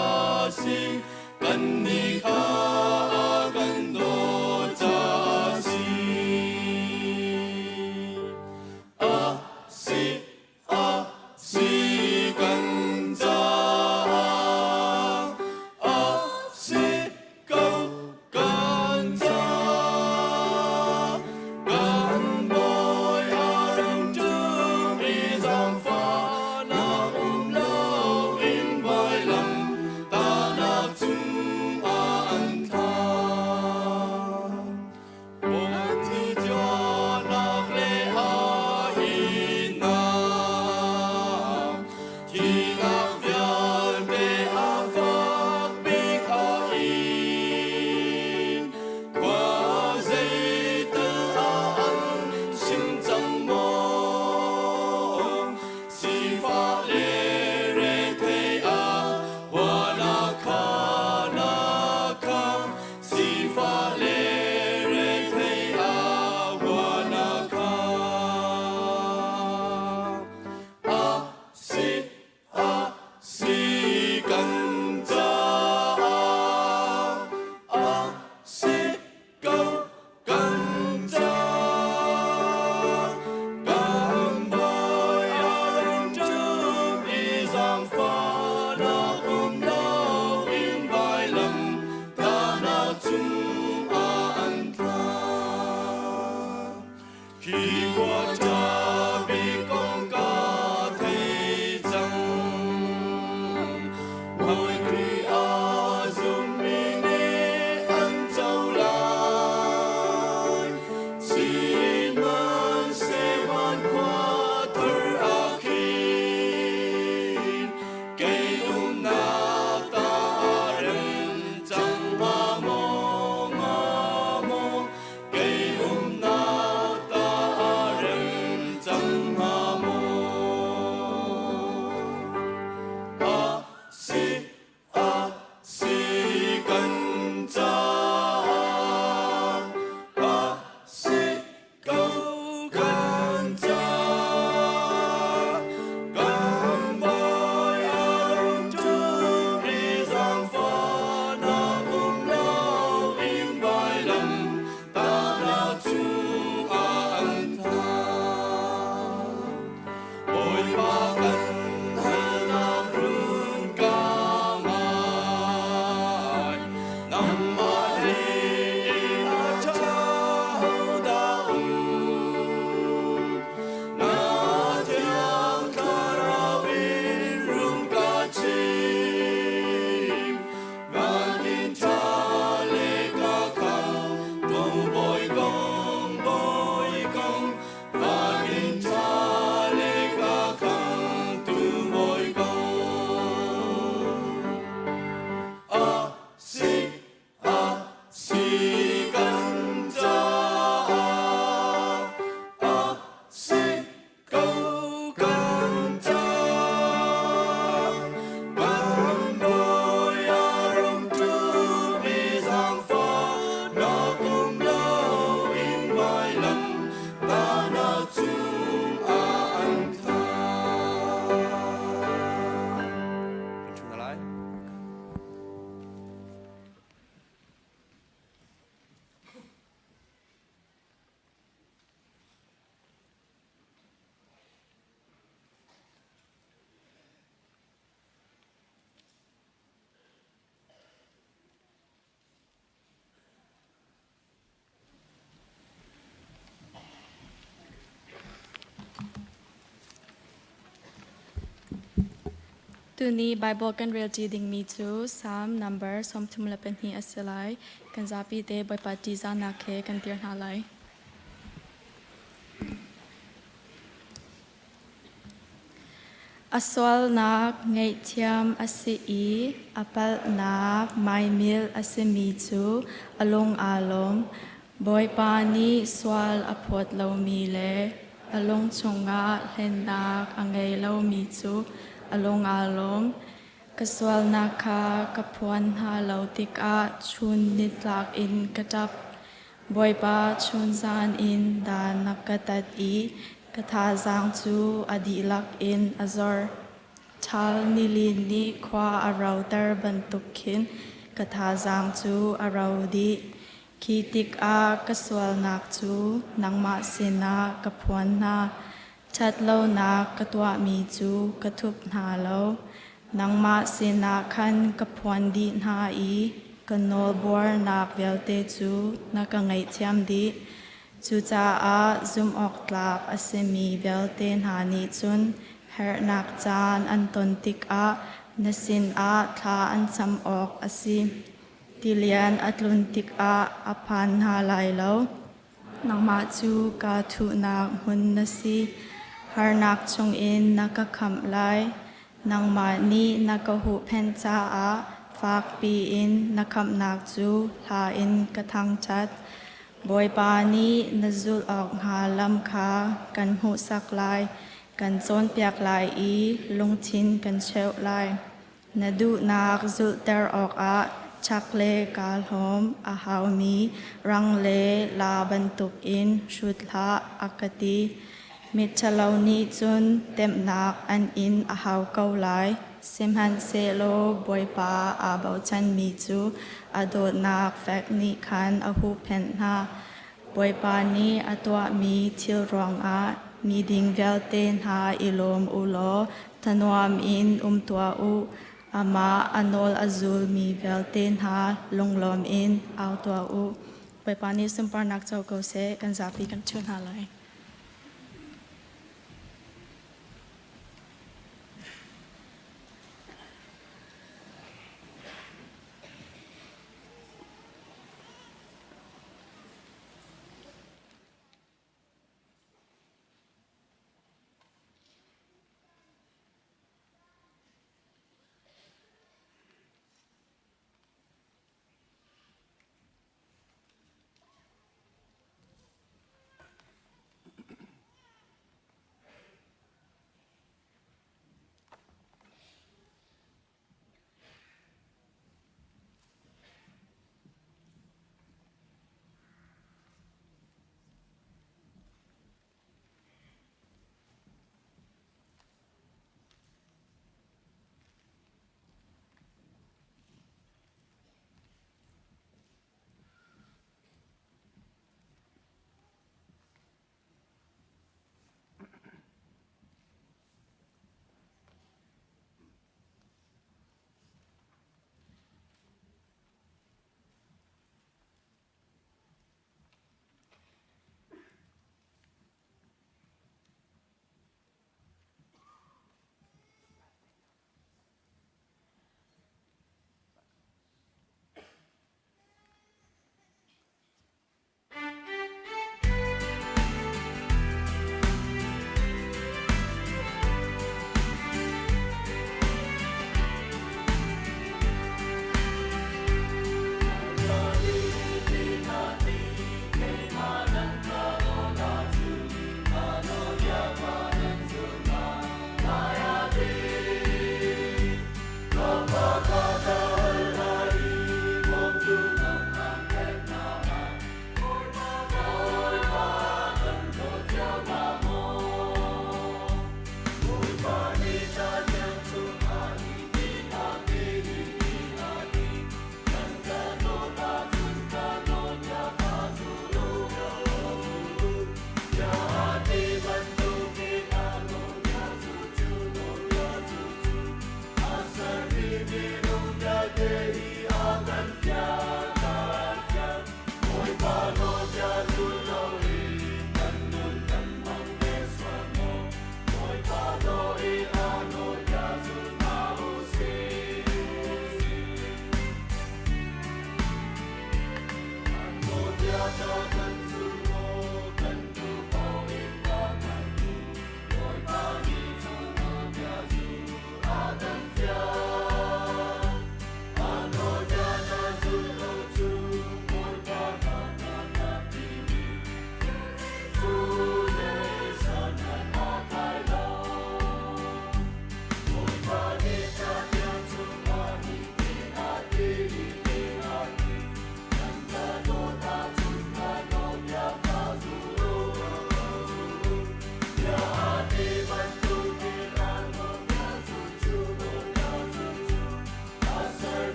si. Kannih kha a kan dawt caah a si. A si, a si kan caah, a si ko kan caah. Kan bawi a rung ṭum i zaangfahnak um loin vailam tahnak cungah an thlak. Bawmtu le a innak, thihnak vialte a fak bik a in. Khua zeital ah an chim cang maw? Sifah le rethei ah huanak kha na kham. Sifah le rethei ah huanak kha. A si, a si kan caah, a si ko kan caah. Kan bawi a rung ṭum i zaangfahnak um loin vailam tahnak cungah an thlak. Hi khua ṭha bik kong ka thei cang. Bawi Khrih a zummi nih an co lai. Sihmanhseh van khua thar ah khin kei umnak ta rem cang hnga maw, hnga maw? Kei umnak ta rem Tuni Bible kan relṭi dingmi cu Salm number 32 a si lai. Kan zapi te Bawipa ṭihzahnak he kan dir hna lai. A sualnak ngaihthiam a si i a palhnak maimilh a simi cu a lung aa lawm. Bawipa nih sual a phawt lomi le a lung chungah hlennak a ngei lomi cu a lung aa lawm. Ka sualnak kha ka phuan hna lo tikah chun nitlak in ka ṭap. Bawipa chunzan in dan na ka tat i ka thazaang cu a dihlak in a zor. Ṭhal nilin nih khua a roter bantuk khin ka thazaang cu a ro dih. Khi tikah ka sualnak cu nangmah sinah ka phuan hna. Ṭhatlonak ka tuahmi cu ka thup hna lo. Nangmah sinah khan ka phuan dih hna i ka nawlbuarnak vialte cu na ka ngaihthiam dih. Cucaah zumhawktlak a simi vialte hna nih cun herhnak caan an ton tikah na sinah thla an cam awk a si. Tilian a tlun tikah a phan hna lai lo. Nangmah cu kaa thuhnak hmun na si. Harnak chungin na ka khamh lai. Nangmah nih na ka huhphenh caah fakpi in na khamhnak cu hla in ka thangṭhat. Bawipa nih na zulh awk hnga lam kha kan hmuhsak lai, kan cawnpiak lai i lungthin kan cheuh lai. Na duhnak zulhter awkah chak le kaa hlawm a haumi rang le laa bantukin hrut hlah, a ka ti. Miṭhalo nih cun temhnak an in a hau ko lai, sihmanhsehlaw Bawipa aa bochanmi cu a dawtnak fek nih khan a huhphenh hna. Bawipa nih a tuahmi thil ruangah miding vialte hna i lawm u law thanuam in um tuah u. Amah a nawl a zulmi vialte hna lunglawm in au tuah u. Bawipa nih sunparnak co ko seh, kan zapi kan ṭhu hna lai.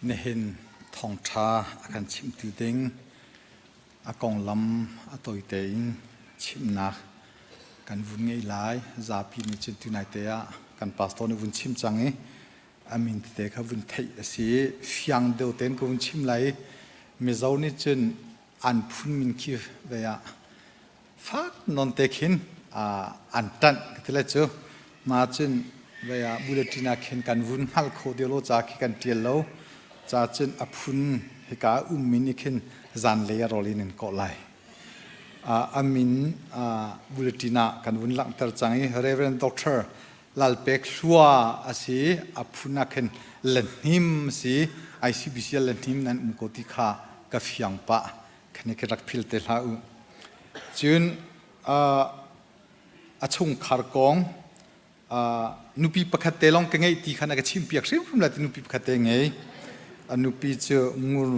Nihin thawngṭha a kan chimtu ding a konglam a tawite in chimnak kan vun ngei lai. Zapi nih cun tunai te ah kan pastor nih vun chim cang i a min tete kha vun theih a si i fiang deuh tein ka vun chim lai i Mizo nih cun an phun min khi ve ah fak non te khin an ṭanh ka ti lai cu. Ma cun vei ah bulletin ah khin kan vun hngal kho deuh lo ca khi kan ṭial lo. Ca cun a phun hika ummi nih khin zanlei a rawl in in kawh lai. A min bulletin ah kan vun langhter cang i Reverend Doctor Lalpek Hlua a si. A phun ah khin Lehnim a si. ICBC ah Lehnim nan um ko ti kha ka fiang pah. Khani khi rak phil te hlah u. Cun a chungkhar kong nupi pakhat te lawng ka ngeih ti kha na ka chimpiak hrimhrim lai ti nupi pakhat te ngei. A nupi cu ngur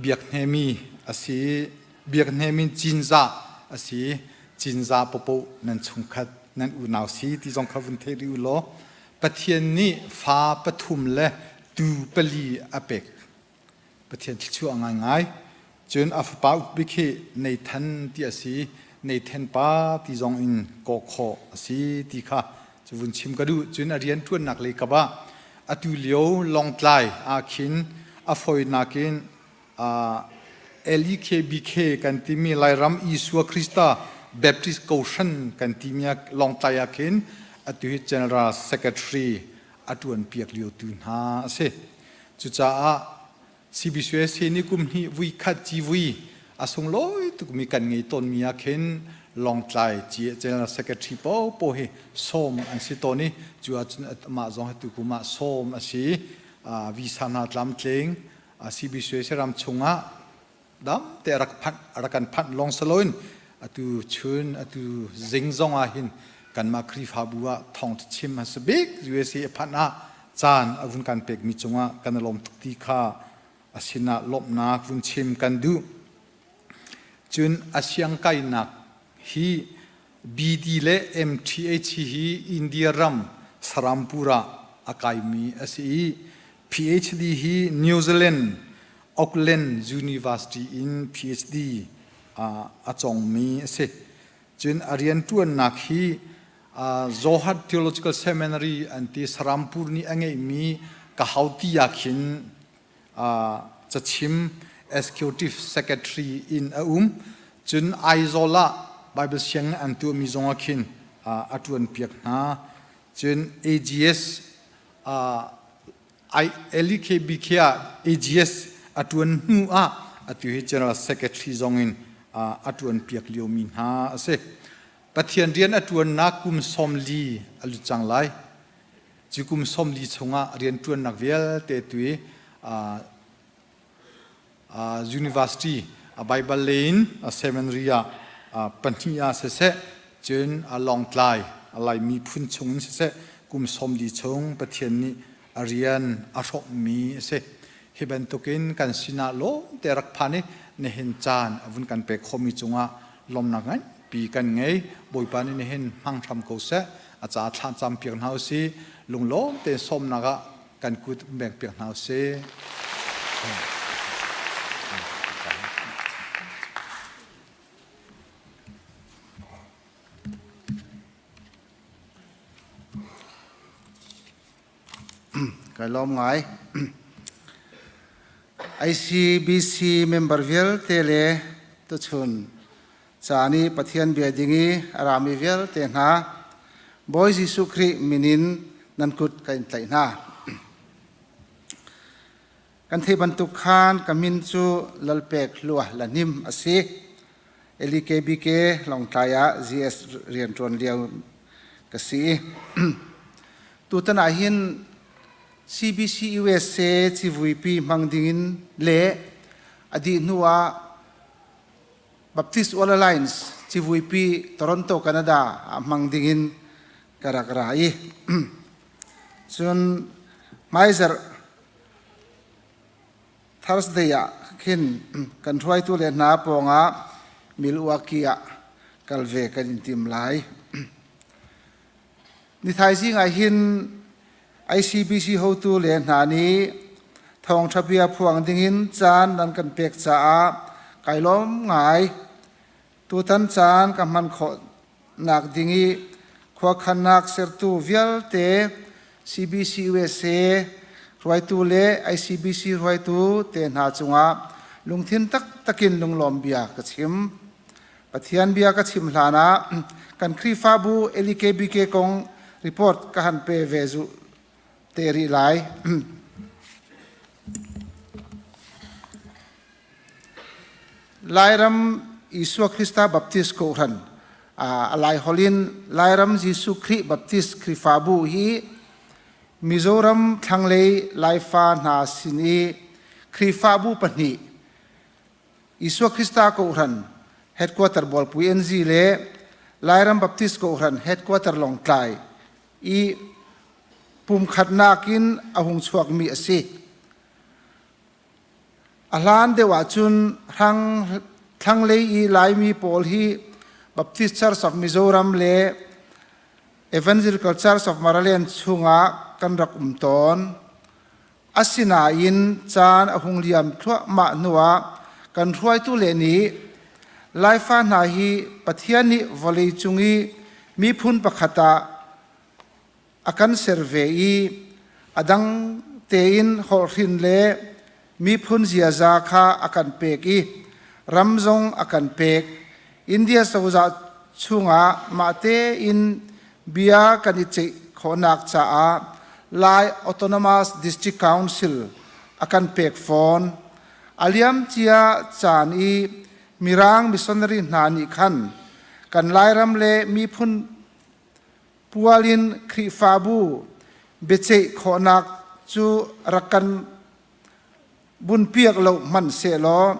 biakhnemi a si. Biakhnemi Cinzah a si. Cinzah popoh nan chungkhat nan unau si ti zong kha vun thei rih u law Pathian nih fa pathum le tu pali a pek. Pathian thluachuah ngaingai. Cun a fapa ukbik hi Nathan ti a si. Nathan pa ti zong in kawh khawh a si ti kha cu vun chim ka duh. Cun a rianṭuannak lei kap ah atu lio Lawngtlai ah khin a fawinak in LEKBK kan timi Lairam Isua Krista Baptist Koshan kan timi Lawngtlai ah khin atu hi General Secretary a ṭuanpiak liotu hna a si. Cucaah CBCUSA nih kum hnih vui khat civui a sunglawi tukmi kan ngei tawnmi ah khin Lawngtlai General Secretary paohpaoh hi sawm an si tawn i cu ahcun amah zong hi tukum ah sawm a si. Visa hna tlamtling CBCUSA ram chungah dam te a rak phanh a rak kan phanh lawng si loin atu chun atu zing zong ah hin kan. Kanmah Khrihfabu ah thawngṭha chim hmasa bik USA a phanh ah caan a vun kan pekmi cungah kan i lawm tuk ti kha a sinah lawmhnak vun chim kan duh. Cun a siangkainak hi BD le MTH hi India ram Sarampur ah a kaimi a si i PhD hi New Zealand Auckland University in PhD a cawngmi a si. Cun a rianṭuannak hi Zohar Theological Seminary an ti Sarampur nih a ngeihmi Kahauti ah khin cachim executive secretary in a um. Cun Aizawl ah Bible sianginn an tuahmi zong ah khin a ṭuanpiak hna. Cun AGS LEKBK ah AGS a ṭuan hnu ah atu hi General Secretary zong in a ṭuanpiak liomi hna a si. Pathian rian a ṭuannak kum 40 a lut cang lai. Cu kum 40 chungah rian ṭuannak vialte tu i university Bible lei in seminary ah pahnih ah siseh cun Lawngtlai Laimi phun chung in siseh kum 40 chung Pathian nih a rian a hrawmhmi a si. Hi bantukin kan sinah lawmte rak phan i nihin caan a vun kan pek khawhmi cungah lawmnak nganpi kan ngei. Bawipa nih nihin hmang hram ko seh. A ca thla cam piak hna usih. Lunglawm tein sawmnak ah kan kut beng piak hna usih. Kai lawm ngai. ICBC member vialte le tuchun caan i Pathian bia ding i a rami vialte hna Bawi Jesuh Khrih min in nan kut ka in tlaih hna. Kan theih bantuk khan ka min cu Lalpek Hlua Lahnim a si. LEKBK Lawngtlai ah GS rianṭuan lio ka si. Tutan ah hin CBC USA civuipi hmang dingin le a dih hnu ah Baptist World Alliance civuipi Toronto, Canada ah hmang dingin ka rak ra i cun hmaizarh Thursday ah khin kan hruaitu le hna pawngah Milwaukee ah kal ve kan in tim lai. Ni thaizing ah hin ICBC hotu le hna nih thawngṭha bia phuang dingin caan nan kan pek caah kai lawm ngai. Tutan caan ka hman khawh nak ding i khuakhannak sertu vialte CBC USA hruaitu le ICBC hruaitu te hna cungah lungthin taktak in lunglawm bia ka chim. Pathian bia ka chim hlan ah kan Khrihfabu LEKBK kong report ka han pe ve zu te rih lai. Lairam Isua Krista Baptist Kawhhran a laiholh in Lairam Jesuh Khrih Baptist Khrihfabu hi Mizoram thlanglei Laifa hna sin i Khrihfabu pahnih Isua Krista Kawhhran headquarter Bualpui NZ le Lairam Baptist Kawhhran headquarter Lawngtlai i pumkhatnak in a hung chuakmi a si. A hlan deuh ahcun thlanglei i Laimi pawl hi Baptist Church of Mizoram le Evangelical Church of Maraland chungah kan rak um tawn. Asinain caan a hung liam thluahmah hnuah kan hruaitu le nih Laifa hna hi Pathian nih vawlei cung i miphun pakhat ah a kan ser ve i a dang tein holhrin le miphun ziaza kha a kan pek i ram zong a kan pek. India cozah chungah mah tein bia kan i ceih khawhnak caah Lai Autonomous District Council a kan pek fawn. A liamcia caan i Mirang missionary hna nih khan kan Lairam le miphun Pual in Khrihfabu biaceih khawhnak cu rak kan bunpiak lo hmanh sehlaw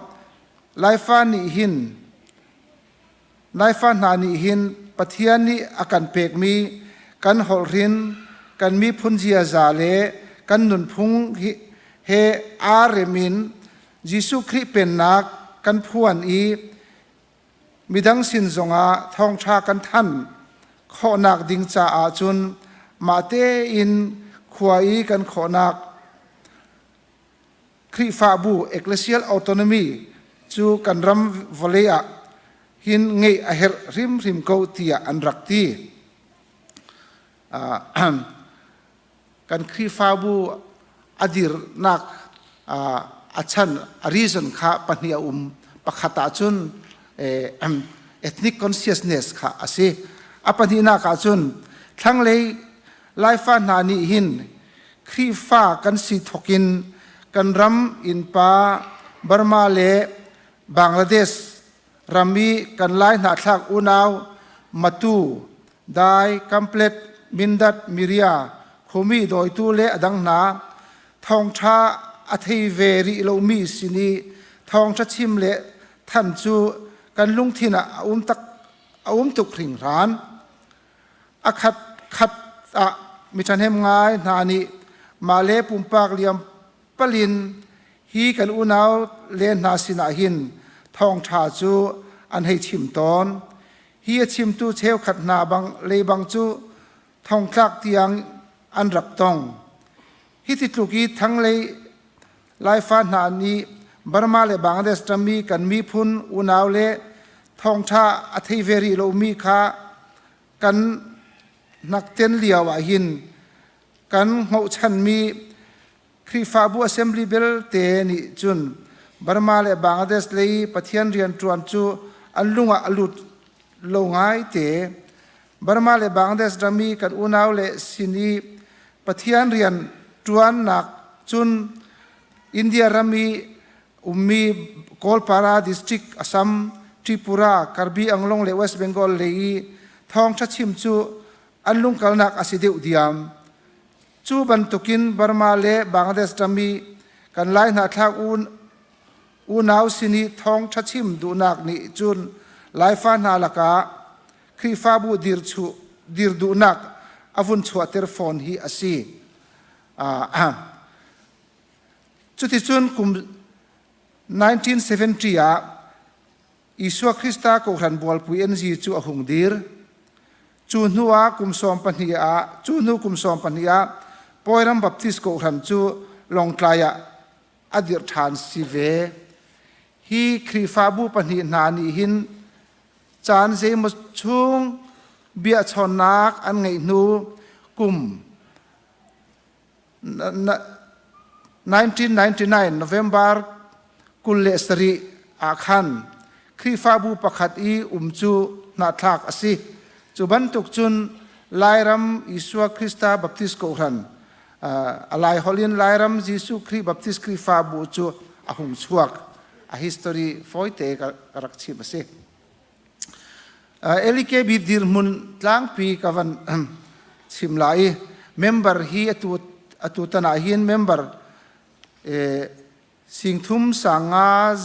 Laifa nih hin Laifa hna nih hin Pathian nih a kan pekmi kan holhrin, kan miphun ziaza le kan nunphung he aa rem in Jesuh Khrih Pennak kan phuan i midang sin zongah thawngṭha kan thanh khawhnak ding caah cun mah tein khua i kan khawhnak Khrihfabu ecclesial autonomy cu kan ram vawlei ah hin ngeih a herh hrimhrim ko tiah an rak ti. Kan Khrihfabu a dirnak a chan a reason kha pahnih a um. Pakhat ah cun ethnic consciousness kha a si. A pahnihnak ah cun thlanglei Laifa hna nih hin Khrihfa kan si thawkin kan ram innpa Burma le Bangladesh ram i kan Lai hnahthlak unau Matu, Dai, Kamplet, Mindat, Miria, Khumi dawitu le a dang hna thawngṭha a thei ve rih lomi sin i thawngṭha chim le than cu kan lungthin ah a um tak a um tuk hringhran. A khat khat ah mi ṭhahnem ngai hna nih mah le pumpak liam palin hi kan unau le hna sinah hin thawngṭha cu an hei chim tawn. Hi a chimtu cheukhat hna bang leibang cu thongtlak tiang an rak tong. Hi ti tluk i thanglei Laifa hna nih Burma le Bangladesh rammi kan miphun unau le thawngṭha a thei ve rih lomi kha kan hnakten lio ah hin kan hngohchanmi Khrihfabu Assembly belte nih cun Burma le Bangladesh lei Pathian rianṭuan cu an lung ah a lut lo ngaite. Burma le Bangladesh rami kan unau le sin i Pathian rian ṭuannak cun India ram i ummi Kawlpara district Assam, Tripura, Karbi Anglong le West Bengal lei i thawngṭha chim cu an lungkalnak a si deuh diam. Cu bantukin Burma le Bangladesh ram i kan Lai hnahthlak unau sin i thawngṭha chim duhnak nih cun Laifa hna lakah Khrihfabu dir, chuh, dir duhnak a vun chuahter fawn hi a si. Cuticun kum 1970 ah Isua Krista Kohhran Bualpui NG cu a hung dir. Cu hnu ah kum 12 ah cu hnu kum 12 ah Pawiram Baptist Kohhran cu Lawngtlai ah a dirh ṭhan si ve. Hi Khrihfabu pahnih hna nih hin caan zeimaw chung biachawnnak an ngeih hnu kum 1999 November 27 ah khan Khrihfabu pakhat i um cu hnahthlak a si. Cu bantuk cun Lairam Isua Krista Baptist Kawhhran a Laiholh in Lairam Jesuh Khrih Baptist Khrihfabu cu a hung chuak. A history fawite ka rak chim a si. LKB dirhmun tlangpi ka van chim lai i member hi atu atu tan ah hin member singthum sanga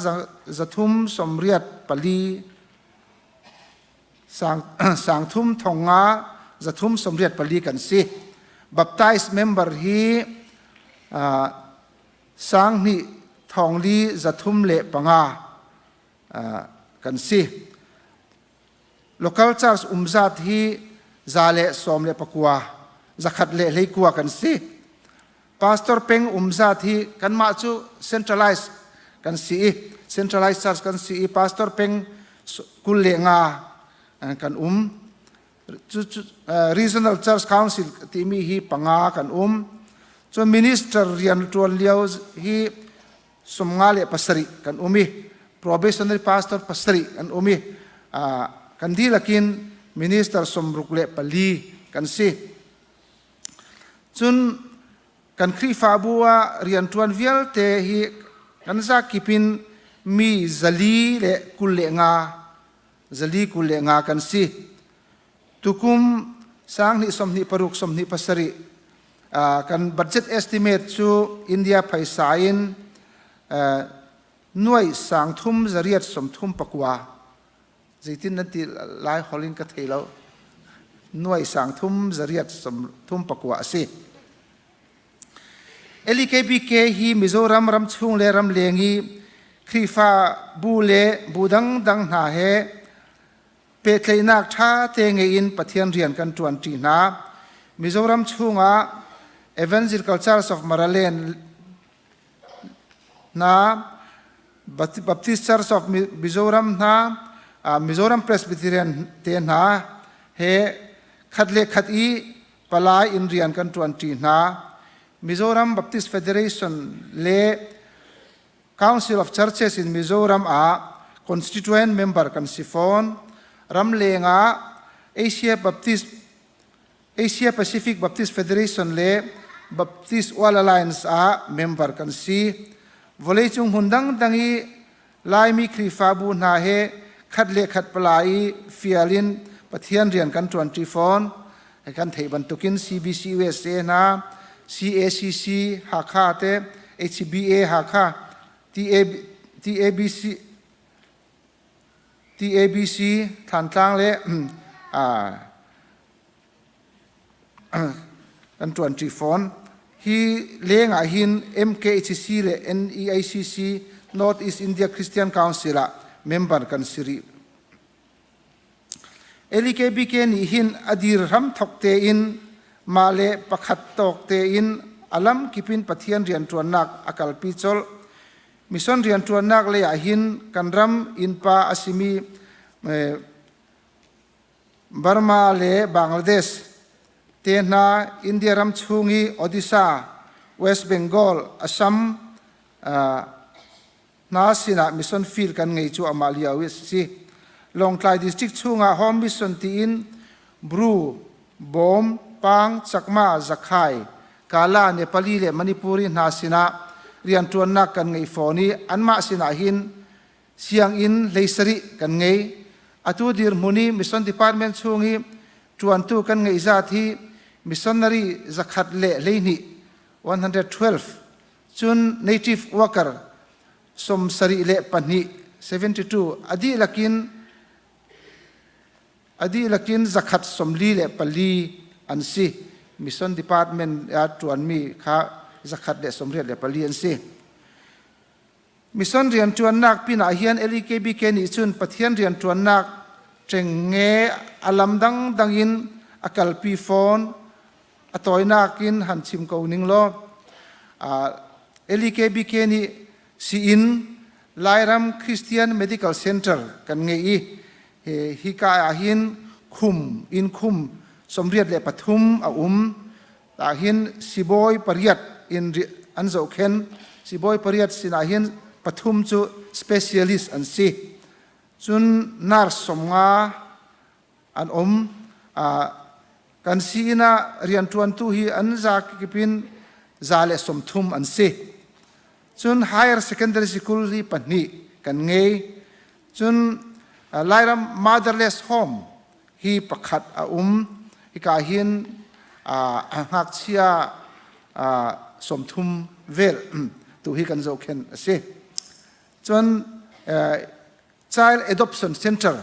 zathum somriat pali sang sangthum thonga zathum somriat pali kan si baptized member hi sang hnih thongli zathum le panga kan si. Local church umzat hi 119, 119 kan si. Pastor peng umzat hi kanmah cu centralized kan si i centralized church kan si i pastor peng 25 kan um. Regional Church Council timi hi panga kan um. Cun minister rian ṭuan lio hi 57 kan um i probationary pastor pasarih kan um i kan dihlak in minister 64 kan si. Cun kan Khrihfabu ah rianṭuan vialte hi kan zakip in mi 425 425 kan si. Tukum 2026 27 kan budget estimate cu India phaisa in nuai sang thum zariat som thum pakua zeitin nan ti lai holh in ka thei lo. nuai sang thum zariat 39 a si. LKBK hi Mizoram ramchung le ramleng i Khrihfa bu le bu dangdang hna he pehtlaihnak ṭha te ngei in Pathian rian kan ṭuanṭi hna. Mizoram chungah Evangelical Church of Maraland hna, Baptist Church of Mizoram hna, Mizoram Presbyterian te hna he khat le khat i palai in rian kan ṭuanṭi hna. Mizoram Baptist Federation le Council of Churches in Mizoram ah constituent member kan si fawn. Ramleng ah Asia Baptist Asia Pacific Baptist Federation le Baptist World Alliance ah member kan si. Vawleicung hmun dangdang i Laimi Khrihfabu hna he khat le khat pala i fial in Pathian rian kan ṭuanṭi fawn. Kan theih bantukin CBC USA hna, CACC Hakha te, HBA Hakha, TABC, TABC Thantlang le kan ṭuanṭi fawn. Hi leng ah hin MKHC le NEICC North East India Christian Council ah member kan si rih. LKBK nih hin a dir hramthok tein mah le pakhat tawk tein a lamkip in Pathian rianṭuannak a kalpi colh. Mission rianṭuannak lei ah hin kan ram innpa a simi Burma le Bangladesh te hna India ram chung i Odisha, West Bengal, Assam hna sinah mission field kan ngei cu amah lio i a si. Lawngtlai district chungah home mission tiin Bru, Bawm, Pang, Chakma, Zakhai, Kala, Nepali le Manipuri hna sinah rianṭuannak kan ngei fawn i anmah sinah hin sianginn 17 kan ngei. Atu dirhmun i mission department chung i ṭuantu kan ngeih zat hi missionary 112 112 cun native worker 72 72 a dihlak in a dihlak in 144 an si. Mission department ah ṭuanmi kha 184 an si. Mission rianṭuannak pinah hin LEKBK nih cun Pathian rianṭuannak ṭengnge a lam dangdang in a kalpi fawn. A tawinak in han chim ko ning law, LEKBK nih sii-inn Lairam Christian Medical Center kan ngei i hika ah hin khum inn khum 83 a um. Ah hin sibawi pariat in an zohkhen. Sibawi pariat sinah hin pathum cu specialist an si. Cun nurse 50 an um. Kan sii-inn ah rianṭuantu hi an zakip in 130 an si. Cun higher secondary school hi pahnih kan ngei. Cun Lairam Motherless Home hi pakhat a um. Hika hin ngakchia 30 vel tu hi kan zohkhenh a si. Cun Child Adoption Center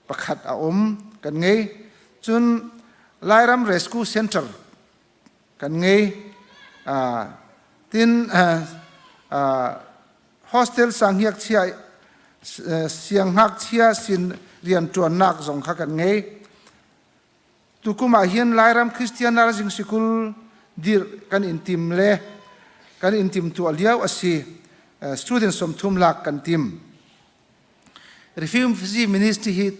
pakhat a um kan ngei. Cun Lairam Rescue Center kan ngei. Tin hostel sangngakchia siangngakchia sin rianṭuannak zong kha kan ngei. Tukum ah hin Lairam Christian Nursing Sikul dirh kan in tim le kan in timtuah lio a si. Student 30 lak kan tim. Refugee Ministry hi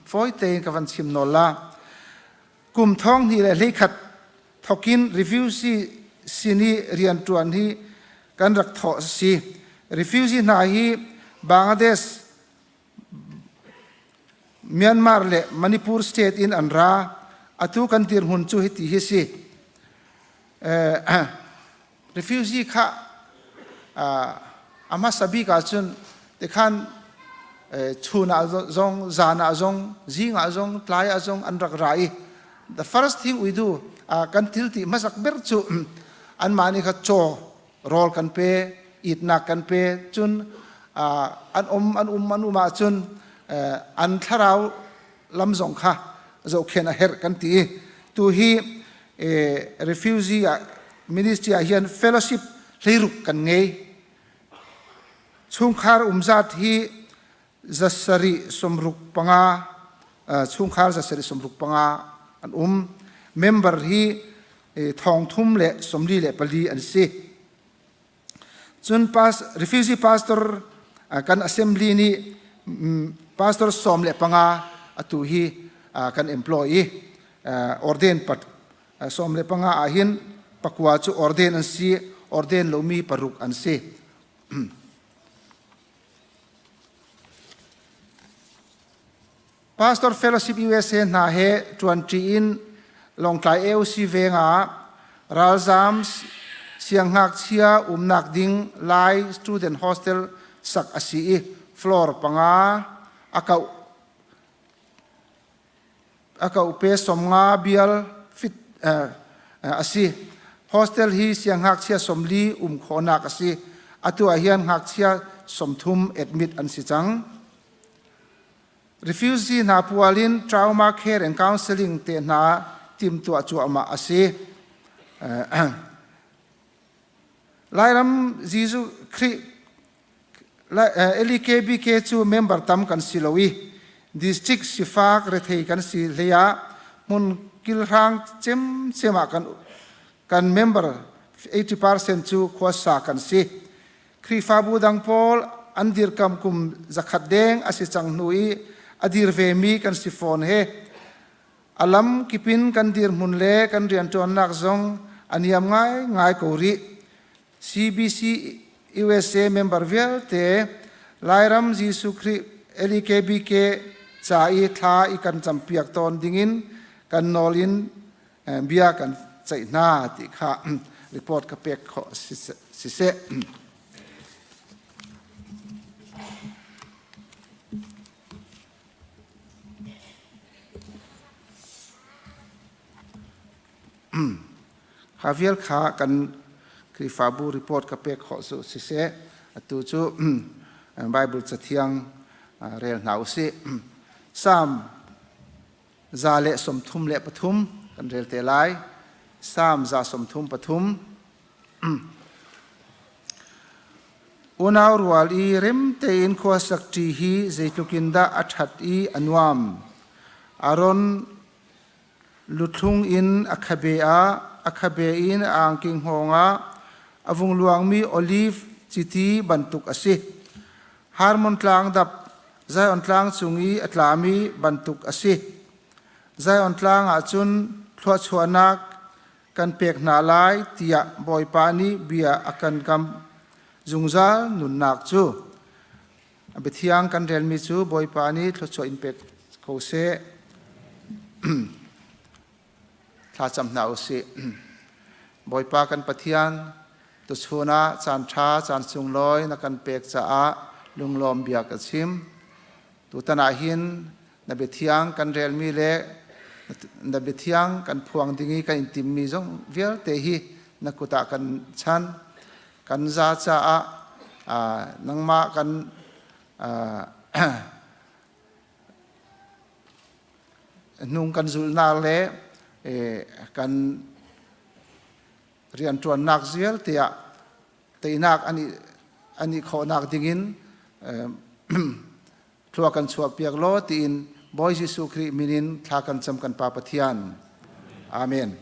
fawi tein ka van chim nawl la. Kum 2021 thokin refugee sin i rianṭuan hi kan rak thawh a si. Refugee hna hi Bangladesh, Myanmar le Manipur state in an ra. Atu kan dirhmun cu hiti hi si. Refugee kha a hmasa bik ahcun tikhan chun ah zong, zan ah zong, zing ah zong, tlai ah zong an rak ra i the first thing we do kan thil ti hmasak ber cu anmah nih kha caw rawl kan pe itnak kan pe cun an um an um an um ahcun an thlarau lam zong kha. zohkhenh a herh kan ti. Tu hi refugee ministry ah hin fellowship hleiruk kan ngei. Chungkhar umzat hi 765 chungkhar 765 an um. Member hi thong thum le 44 an si. Cun refugee pastor kan assembly nih pastor 15 atu hi kan employ i ordain pat 15 ah hin pakua cu ordain an si, ordain lomi paruk an si. Pastor Fellowship USA hna he ṭuanṭi in Lawngtlai AOC veng ah ralzaam siangngakchia umnak ding Lai Student Hostel sak a si i floor panga a kauh a kauh pe 50 bial fit a si. Hostel hi siangngakchia 40 um khawhnak a si. Atu ah hin ngakchia 30 admit an si cang. Refugee hna pual in trauma care and counseling te hna timtuah cuahmah a si. Lairam Jesuh Khrih LEKBK cu member tam kan si lo i district sifak rethei kan si hlei ah hmun kilhrang cemcem ah kan kan member 80% cu khuasa kan si. Khrihfabu dang pawl an dirkam kum zakhat deng a si cang hnu i a dir vemi kan si fawn he a lam kipin kan dirhmun le kan rianṭuannak zong a niam ngaingai ko rih. CBC USA member vialte Lairam Jesuh Khrih LEKBK ca i thla i kan campiak tawn dingin kan nawl in bia kan ceih hna ti kha report ka pek khawh siseh. Kha vial kha kan Khrihfabu report ka pek khawh cu siseh atu cu Bible cathiang rel hna usih. Psalm 133 kan rel te lai. Psalm 133. Unau rual i rem tein khua sak ṭi hi zeitluk in dah a ṭhat i a nuam. Aaron Luthlung in a khabe ah, a khabe in a angki hngawng ah a vung luangmi oliv chiti bantuk a si. Harmon tlang dap Zion tlang cung i a tlami bantuk a si. Zion tlang ah cun thluachuahnak kan pek hna lai tiah Bawipa nih bia a kan kam zungzal nunnak cu. A biathiang kan relmi cu Bawipa nih thluachuah in pek ko seh. Thlacam hna u sih. Bawipa kan Pathian, tuchun ah caan ṭha, caan sunglawi na kan pek caah lunglawm bia ka chim. Tutan ah hin na biathiang kan relmi le na biathiang kan phuang ding i kan in timmi zong vialte hi na kut ah kan chan. Kan za caah nangmah kan hnung kan zulhnak le kan rianṭuannak vialte ah teinak an i khawhnak dingin thlua kan chuahpiak law tiin Bawi Jesuh Khrih min in thla kan cam kan Pa Pathian. Amen.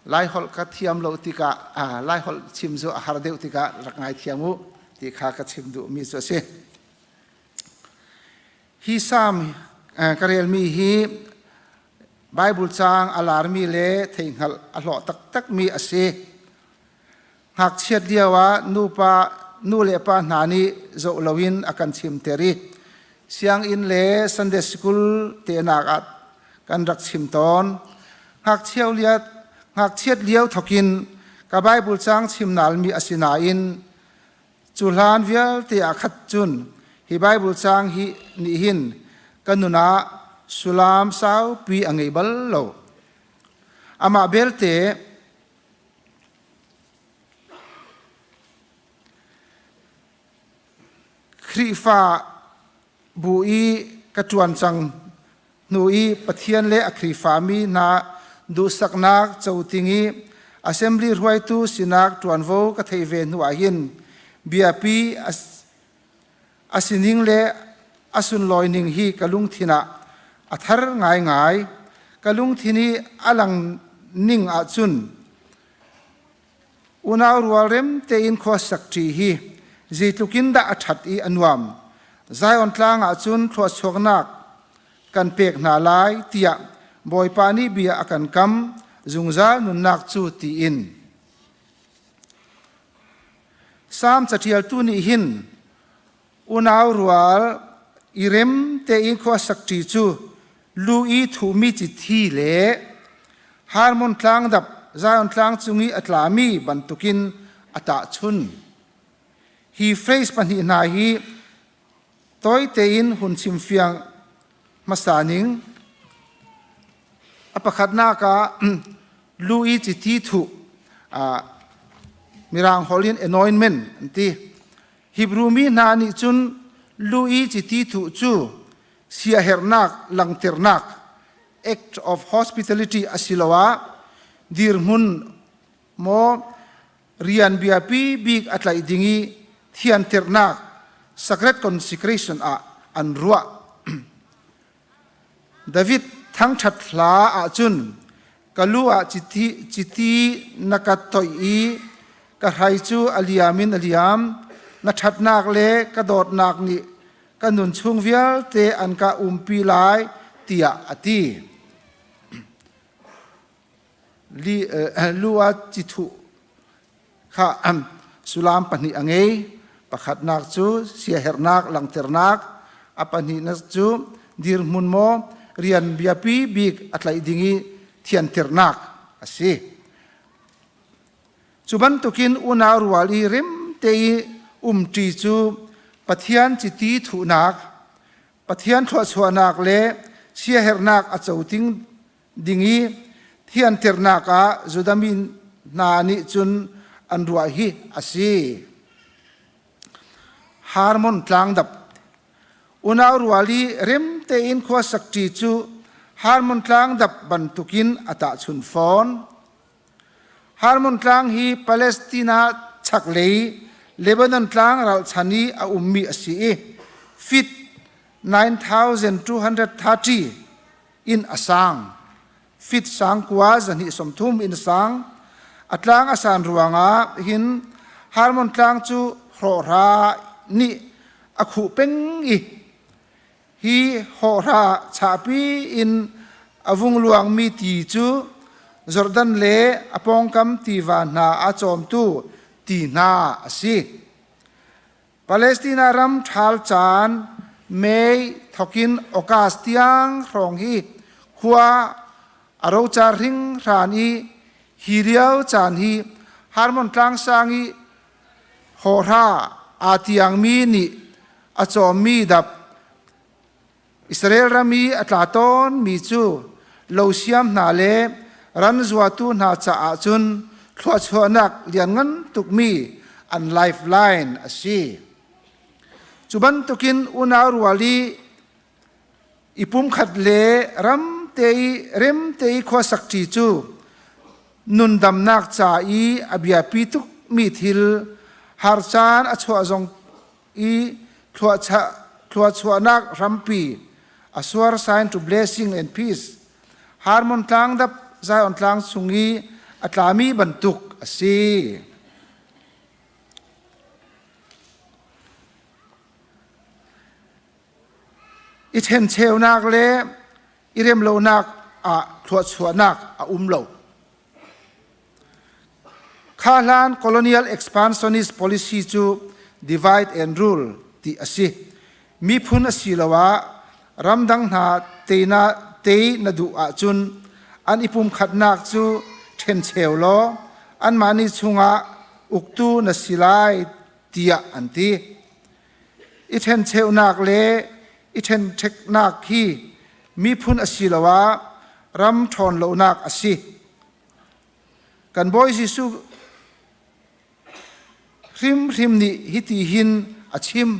Lai holh ka thiam lo tikah Lai holh chim cu a har deuh tikah rak ngai thiam u ti kha ka chim duhmi cu a si. Hi Salm ka relmi hi Bible caang a larmi le theihhngalh a hlawh taktakmi a si. Ngakchiat lio ah nupa nu le pa hna nih zoh loin a kan chimter i sianginn le Sunday school tehnak ah kan rak chim tawn. Ngakchiat lio thokin ka Bible caang chim nalmi a si nain cu hlan vialte ah khat cun hi Bible caang hi nih hin ka nun ah sullam saupi a ngei bal lo. Amah belte Khrihfa bu i ka ṭuan cang. Hnu i Pathian le a Khrihfami hna duhsaknak coting i assembly hruaitu sinak ṭuanvo ka theih ve hnu ahhin biapi a sining le a sunlawi ning hi ka lungthin ah a thar ngaingai. Ka lungthin i a lang ning ahcun Unau rual rem tein khua sak ṭi hi zeitluk in dah a ṭhat i a nuam. Zion tlang ah cun thluachuaknak kan pek hna lai tiah Bawipa nih bia a kan kam zungzal nunnak cu tiin. Salm caṭialtu nih hin unau rual i rem tein khua sak ṭi cu lu i thuhmi cithi le Harmon tlangdap Zion tlang cung i a tlami bantukin a tahchun. Hi phrase pahnih hna hi tawi tein hun chimfiang hmasa ning. A pakhatnak ah lu i chiti thuh Mirang holh in anointment an ti. Hebrew mi hna nih cun lu i chiti thuh cu siaherhnak langhternak act of hospitality asiloah dirhmun maw rian biapi bik a tlaih ding i thianternak sacred consecration ah an ruah. David thangṭhat hla ahcun ka lu ah chiti, chiti na ka toih i ka hrai cu a liam in a liam. Na ṭhatnak le ka dawtnak nih ka nun chung vialte an ka umpi lai tiah a ti. Li, lu ah cithuh kha sullam pahnih a ngei. Pakhatnak cu siaherhnak langhternak, a pahnihnak cu dirhmun maw rian biapi bik a tlaih ding i thianternak a si. Cu bantukin unau rual i rem te i umṭi cu Pathian chiti thuhnak, Pathian thluachuahnak le siaherhnak a co ding i thianternak ah Judah mi hna nih cun an ruah hi a si. Harmon tlangdap Unau rual i rem tein khua sakṭi cu Harmon tlangdap bantukin a tahchun fawn. Harmon tlang hi Palestina chaklei Lebanon tlang ralchan i a ummi a si i feet 9,230 in a sang. Fit sang kua zahnih 30 in a sang. A tlang a san ruangah hin Harmon tlang cu hrawhra nih a khuh peng i hi hawhra chahpi in a vung luangmi ti cu Jordan le a pawngkam tiva hna a cawmtu ti hna a si. Palestina ram ṭhal caan May thokin August tiang hrawng hi khua a rocar hringhran i hi lio caan hi Harmon tlangsang i hawhra aa tiangmi nih a cawmmi dap Israel ram i a tla tawnmi cu lo siam hna le ran zuatu hna caah cun thluachuahnak lianngan tukmi an lifeline a si. Cu bantukin unau rual i i pumkhat le ram te i rem te i khuasak ṭi cu nundamnak ca i a biapi tukmi thil har caan a chuah zong i thluachuahnak hrampi a sure sign to blessing and peace Harmon tlang dap Zion tlang chung i a tlami bantuk a si. I ṭhencheunak le i remlonak ah thluachuahnak a um lo. Kha hlan colonial expansionist policy cu divide and rule ti a si. Miphun asiloah ramdang hna teina tei na duh ahcun an i pumkhatnak cu ṭhencheu law anmah nih chungah uktu na si lai tiah an ti. I ṭhencheunak le i ṭhenṭheknak hi miphun asiloah ram ṭhawn lonak a si. Kan Bawi Jesuh hrimhrim nih hiti hin a chim.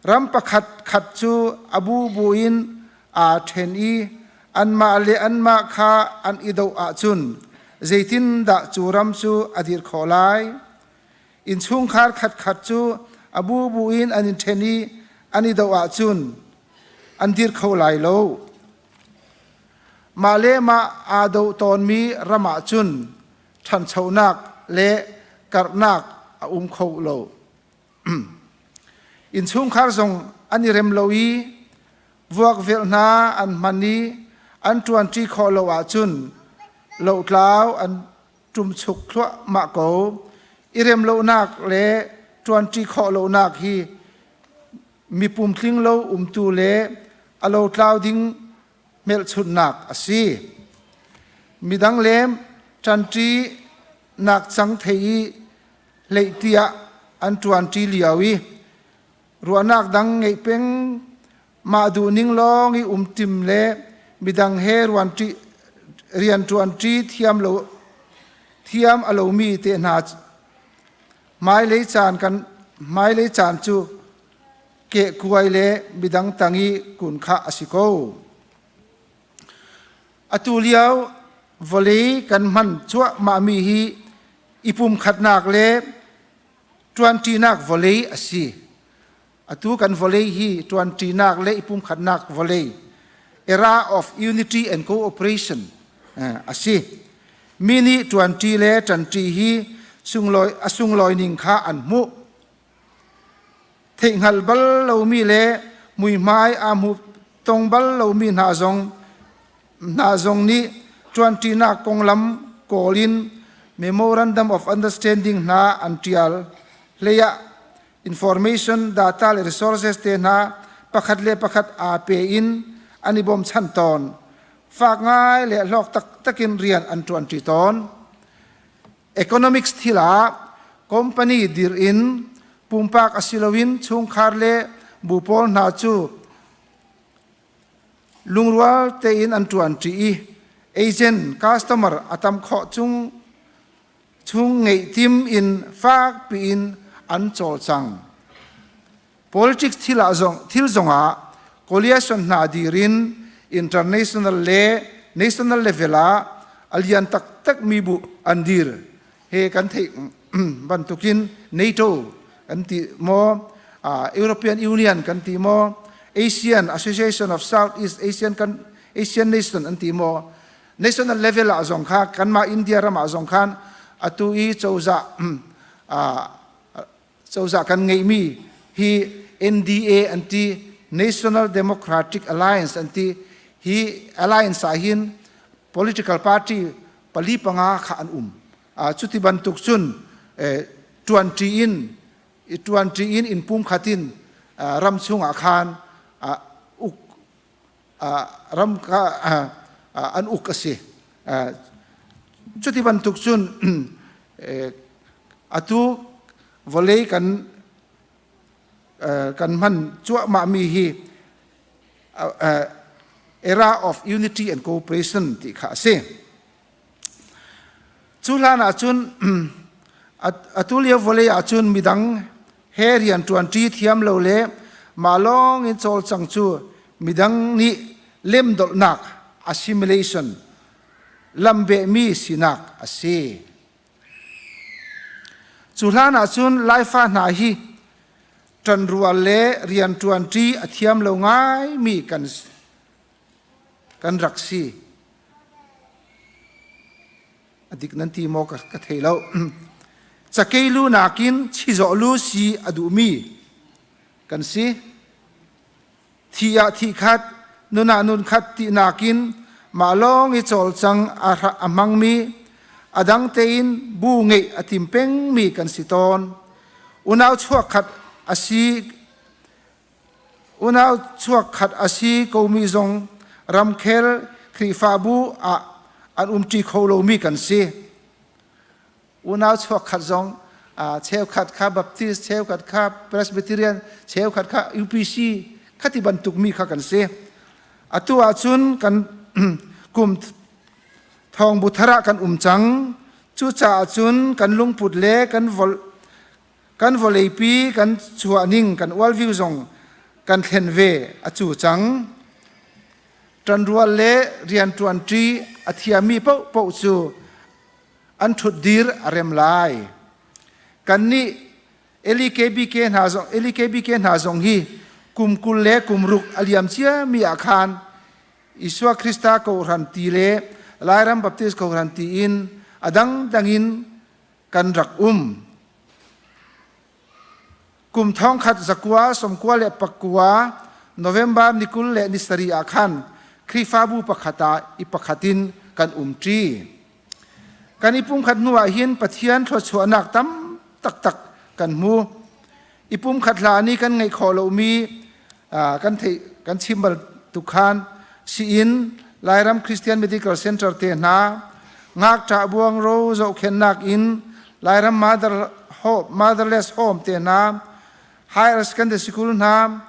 Ram pakhat khat cu a bubu in aa ṭhen i anmah le anmah kha an i doh ahcun zeitindah cu ram cu a dir khawh lai? Innchungkhar khatkhat cu a bubu in an i ṭhen i an i doh ahcun an dir kho lai lo. Mah le mah aa do tawnmi ram ah cun ṭhanchonak le karhnak a um kho lo. Innchungkhar zong an i rem lo i vuakvelh hna an hman i an ṭuanṭi khawh lo ahcun lotlau an ṭumchuk thluahmah ko. I rem lonak le ṭuanṭi khawh lonak hi mipum tling lo umtu le a lotlau ding hmelchunhnak a si. Midang lem ṭanṭi nak cang thei i hleih tiah an ṭuanṭi lio i ruahnak dang ngeih peng mah duhning lawng i um tim le midang he ruanṭi rianṭuanṭi thiam lo thiam a lomi te hna hmailei caan kan hmailei caan cu kehkuai le midang tang i kun kha a si ko. Atu lio vawlei kan hman cuahmahmi hi i pumkhatnak le ṭuanṭinak vawlei a si. Atu kan vawlei hi ṭuanṭinak le i pumkhatnak vawlei era of unity and cooperation a si. Mi nih ṭuanṭi le ṭanṭi hi sunglawi a sunglawi ning kha an hmuh. Theihhngalh bal lomi le muihmai aa hmu tong bal lomi hna zong hna zong nih ṭuanṭinak konglam kawl in Memorandum of Understanding hna an ṭial hlei ah information, data le resources te hna pakhat le pakhat aa pe in an i bawmchan tawn. Fak ngai le hlawk taktak in rian an ṭuanṭi tawn. Economics thil ah company dir in pumpak a si loin chungkhar le bu pawl hna cu lungrual tein an ṭuanṭi i agent customer a tam khawh chung chung ngeih tim in fak piin an cawlcang. Politics thil ah zong thil zongah coalition hna dir in international le national level ah a lian taktak mi bu an dir he kan theih bantukin NATO kan ti maw European Union kan ti maw Asian Association of Southeast Asian kan Asian Nation an ti maw national level ah zong kha kanmah India ram ah zong khan atu i cozah cozah kan ngeihmi hi NDA an ti National Democratic Alliance an ti hi alliance ah hin political party pali panga kha an um cuti bantuk cun ṭuanṭi in ṭuanṭi in in pumkhat in ram chungah khan uk ram kha an uk a si. Cuti bantuk cun atu vawlei kan kan hman cuahmahmi hi era of unity and cooperation ti kha a si. Cu hlan ahcun atu lio vawlei ahcun midang he rian ṭuanṭi thiam lo le mah lawng in cawlcang cu midang nih lemdolhnak assimilation lambehmi sinak a si. Cu hlan ahcun Laifa hna hi ṭanrual le rian ṭuanṭi a thiam lo ngaimi kan kan rak si. A dik nan ti maw ka, ka thei lo. Cakei lu nakin chizawh lu si a duhmi kan si. Thi ah thi khat, nun ah nun khat ti nakin mah lawng i cawlcang a, a hmangmi, a dang tein bu ngeih a tim pengmi kan si tawn. Unau chuak khat a si Unau chuakkhat a si komi zong ramkhel Khrihfabu ah an umṭi kho lomi kan si. Unau chuakkhat zong cheukhat kha Baptist, cheukhat kha Presbyterian, cheukhat kha UPC khati bantuk mi kha kan si. Atu ahcun kan kum thawngbu thar ah kan um cang. Cucaah cun kan lungput le kan vol Kan vawleipi kan chuahning kan worldview zong kan thlen ve a cu cang. Ṭanrual le rianṭuanṭi a thiammi paohpaoh cu an ṭhutdir a rem lai. Kannih LKBK hna zong LKBK hna zong hi kum 20 le kum ruk a liam ciami ah khan Isua Krista kawhhran ti le Lairam Baptist kawhhran ti in a dangdang in kan rak um. Kum thongkhat zakua sawmkua le pakua November ni 20 le ni sarih ah khan Khrihfabu pakhat ah i pakhat in kan umṭi. Kan i pumkhat hnu ah hin Pathian thluachuahnak tam taktak kan hmu. I pumkhat hlan i kan ngeih khawh lomi kan theih kan chim bal tuk khan siin Lairam Christian Medical Center te hna ngakṭah buangro zohkhenhnak in Lairam Mother Home, Motherless Home te hna Higher Secondary School hna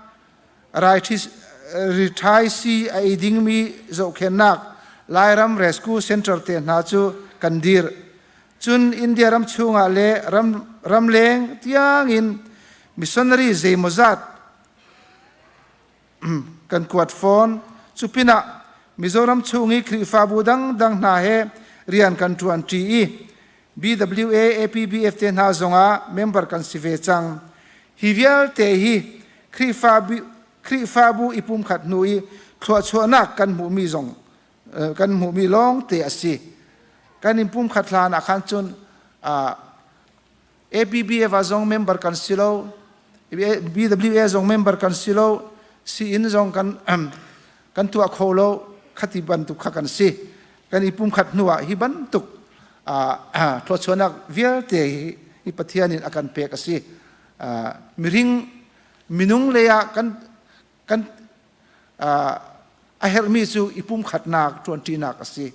rithaisi a ei dingmi zohkhenhnak Lairam Rescue Center te hna cu kan dirh. Cun India ram chungah le ram, ramleng tiangin missionary zeimawzat kan kuat fawn. Cu pinah Mizoram chung i Khrihfabu dangdang hna he rian kan ṭuanṭi i BWA, APBF te hna zongah member kan si ve cang. Hi vialte hi Khrihfabu, Khrihfabu i pumkhat hnu i thluachuahnak kan hmuhmi zong kan hmuhmi lawng te a si. Kan in pumkhat hlan ah khan cun APBF ah zong member kan si lo, BWA zong member kan si lo, sii-inn zong kan kan tuah kho lo, khati bantuk kha kan si. Kan i pumkhat hnu ah hi bantuk thluachuahnak vialte hi Pathian in a kan pek a si. Miring minung lei ah kan kan a herhmi cu i pumkhatnak ṭuanṭinak a si.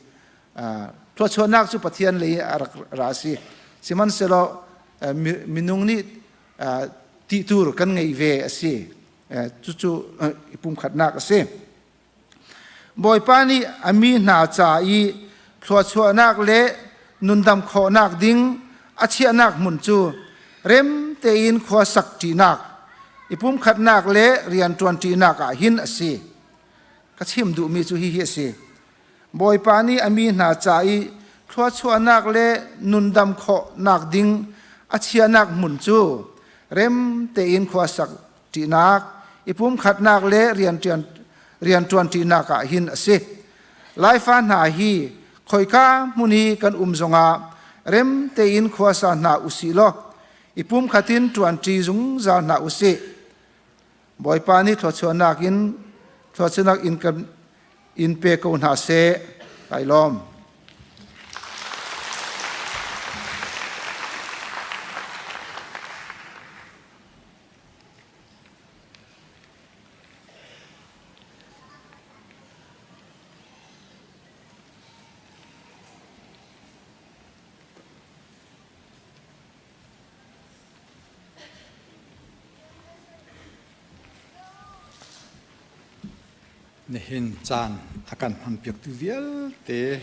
Thluachuahnak cu Pathian lei a rak ra a si. Sihmanhsehlaw minung nih tihtur kan ngeih ve a si. Cucu i pumkhatnak a si. Bawipa nih a mi hna ca i thluachuahnak le nundam khawhnak ding a chiahnak hmun cu rem tein khua sak ṭinak, i pumkhatnak le rianṭuan ṭinak ah hin a si. Ka chim duhmi cu hihi a si. Bawipa nih a mi hna ca i thluachuahnak le nundam khawhnak ding a chiahnak hmun cu rem tein khua sak ṭinak, i pumkhatnak le rianṭuan ṭinak ah hin a si. Laifa hna hi khoika hmun i kan um zongah rem tein khuasa hna usih law i pumkhat in ṭuanṭi zungzal hna usih. Bawipa nih thluachuahnak in thluachuahnak in kan in pe ko hna seh. Kai lawm. Nihin caan a kan hmanpiaktu vialte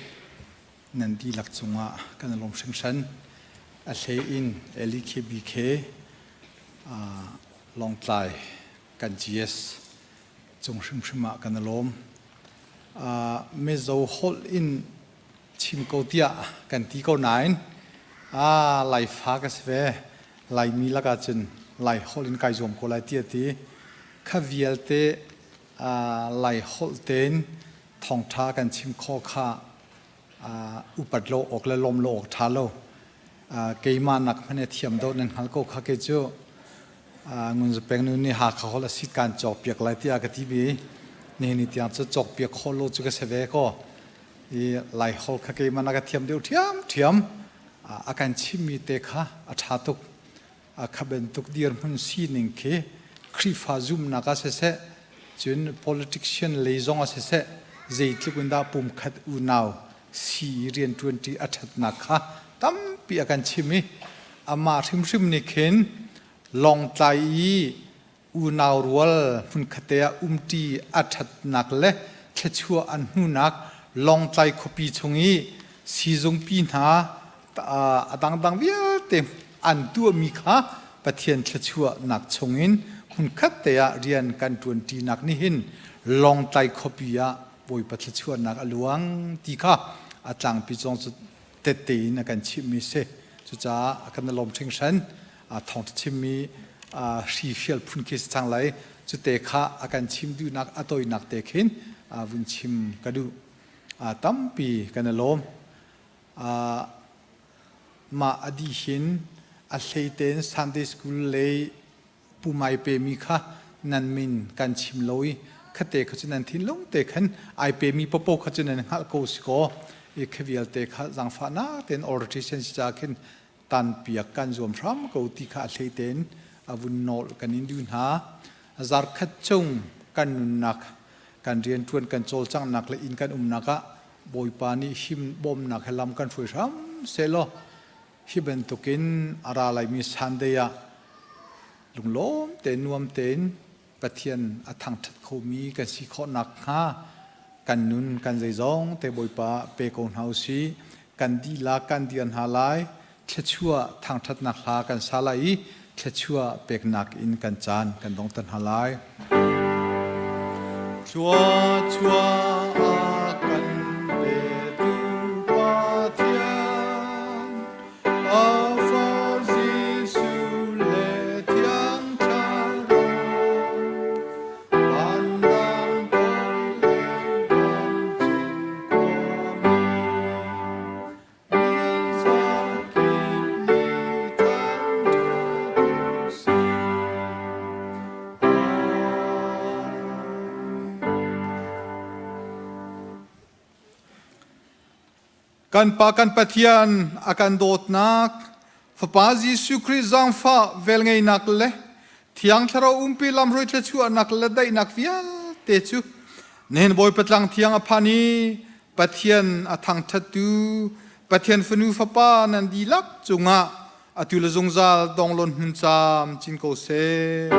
nan dihlak cungah kan i lawm hringhran. A hlei in LEKBK Lawngtlai kan GS cung hrimhrim ah kan i lawm. Mizo holh in chim ko tiah kan ti ko nain Laifa ka si ve. Laimi lakah cun Lai holh in kai zuam ko lai ti a ti. Kha vialte Lai holh tein thawngṭha kan chim khawh kha upat lo awk le lawm lo awk ṭha lo. Keimah nak hmanh i thiam deuh nan hngal ko kha kei cu Ngun Za Peng nu nih Hakha holh a sit kaan cawkpiak lai tiah ka ti bi. Nihin ni tiang cu cawkpiak khawh lo cu ka si ve ko. I Lai holh kha keimah nak a thiam deuh ṭhiamṭhiam. A kan chimmi te kha a ṭha tuk. Kha bantuk dirhmun sining khi Khrihfa zumhnak ah siseh, cun politician lei zong ah siseh, zeitluk in dah pumkhat unau si i rianṭuanṭi a ṭhatnak kha tampi a kan chim i amah hrimhrim nih khin Lawngtlai i unau rual hmunkhatte ah umṭi a ṭhatnak le thluachuah an hmuhnak Lawngtlai khuapi chung i siizungpi hna a dangdang vialte an tuahmi kha Pathian thluachuahnak chungin hmunkhat te ah rian kan ṭuanṭinak nih hin Lawngtlai khuapi ah Bawipa thluachuahnak a luang ti kha a tlangpi zong cu tette in a kan chimhmi si. Cucaah a kan lawm hringhran. Thawngṭha chimmi hri fial phun khi si cang lai. Cute kha a kan chim duhnak a toinak te khin vun chim ka duh. Tampi kan i lawm. Mah a dih hin a hlei tein Sunday School lei pumai pemi kha nan min kan chim lo i khate kha cu nan thinlung te khan ai pemi popo kha cu nan hngalh ko si kaw i kha vialte kha zaangfahnak tein orientation si ca khin tan piak kan zuam hram ko ti kha a hlei tein a vun nawl kan in duh hna. Zarkhat chung kan nunnak kan rianṭuan kan cawlcanghnak le inn kan umnak ah Bawipa nih him bawmnak he lam kan hruai hram sehlaw hi bantukin a ra laimi Sunday ah lunglawm tein nuam tein Pathian a thangṭhat khomi kan si khawh nakhnga kan nun kan zeizong te Bawipa pe ko hna u sih. Kan dihlak kan dir hna lai. Thluachuah thangṭhatnak hla kan sa lai i thluachuah peknak in kan caan kan dongter hna lai. Thluachuah a kan petu Pathian, a fa Jesuh le Thiang Thlarau, vandang toi le vancung khuami, Kan Pa kan Pathian a kan dawtnak, Fapa Jesuh Khrih zaangfah velngeihnak le Thiang Thlarau umpi lamhruai thluachuahnak le daihnak vialte cu nihin Bawipa tlang thiang a phan i Pathian a thangṭhattu Pathian fanu fapa nan dihlak cungah atu le zungzal donglon hmun caam cin ko seh.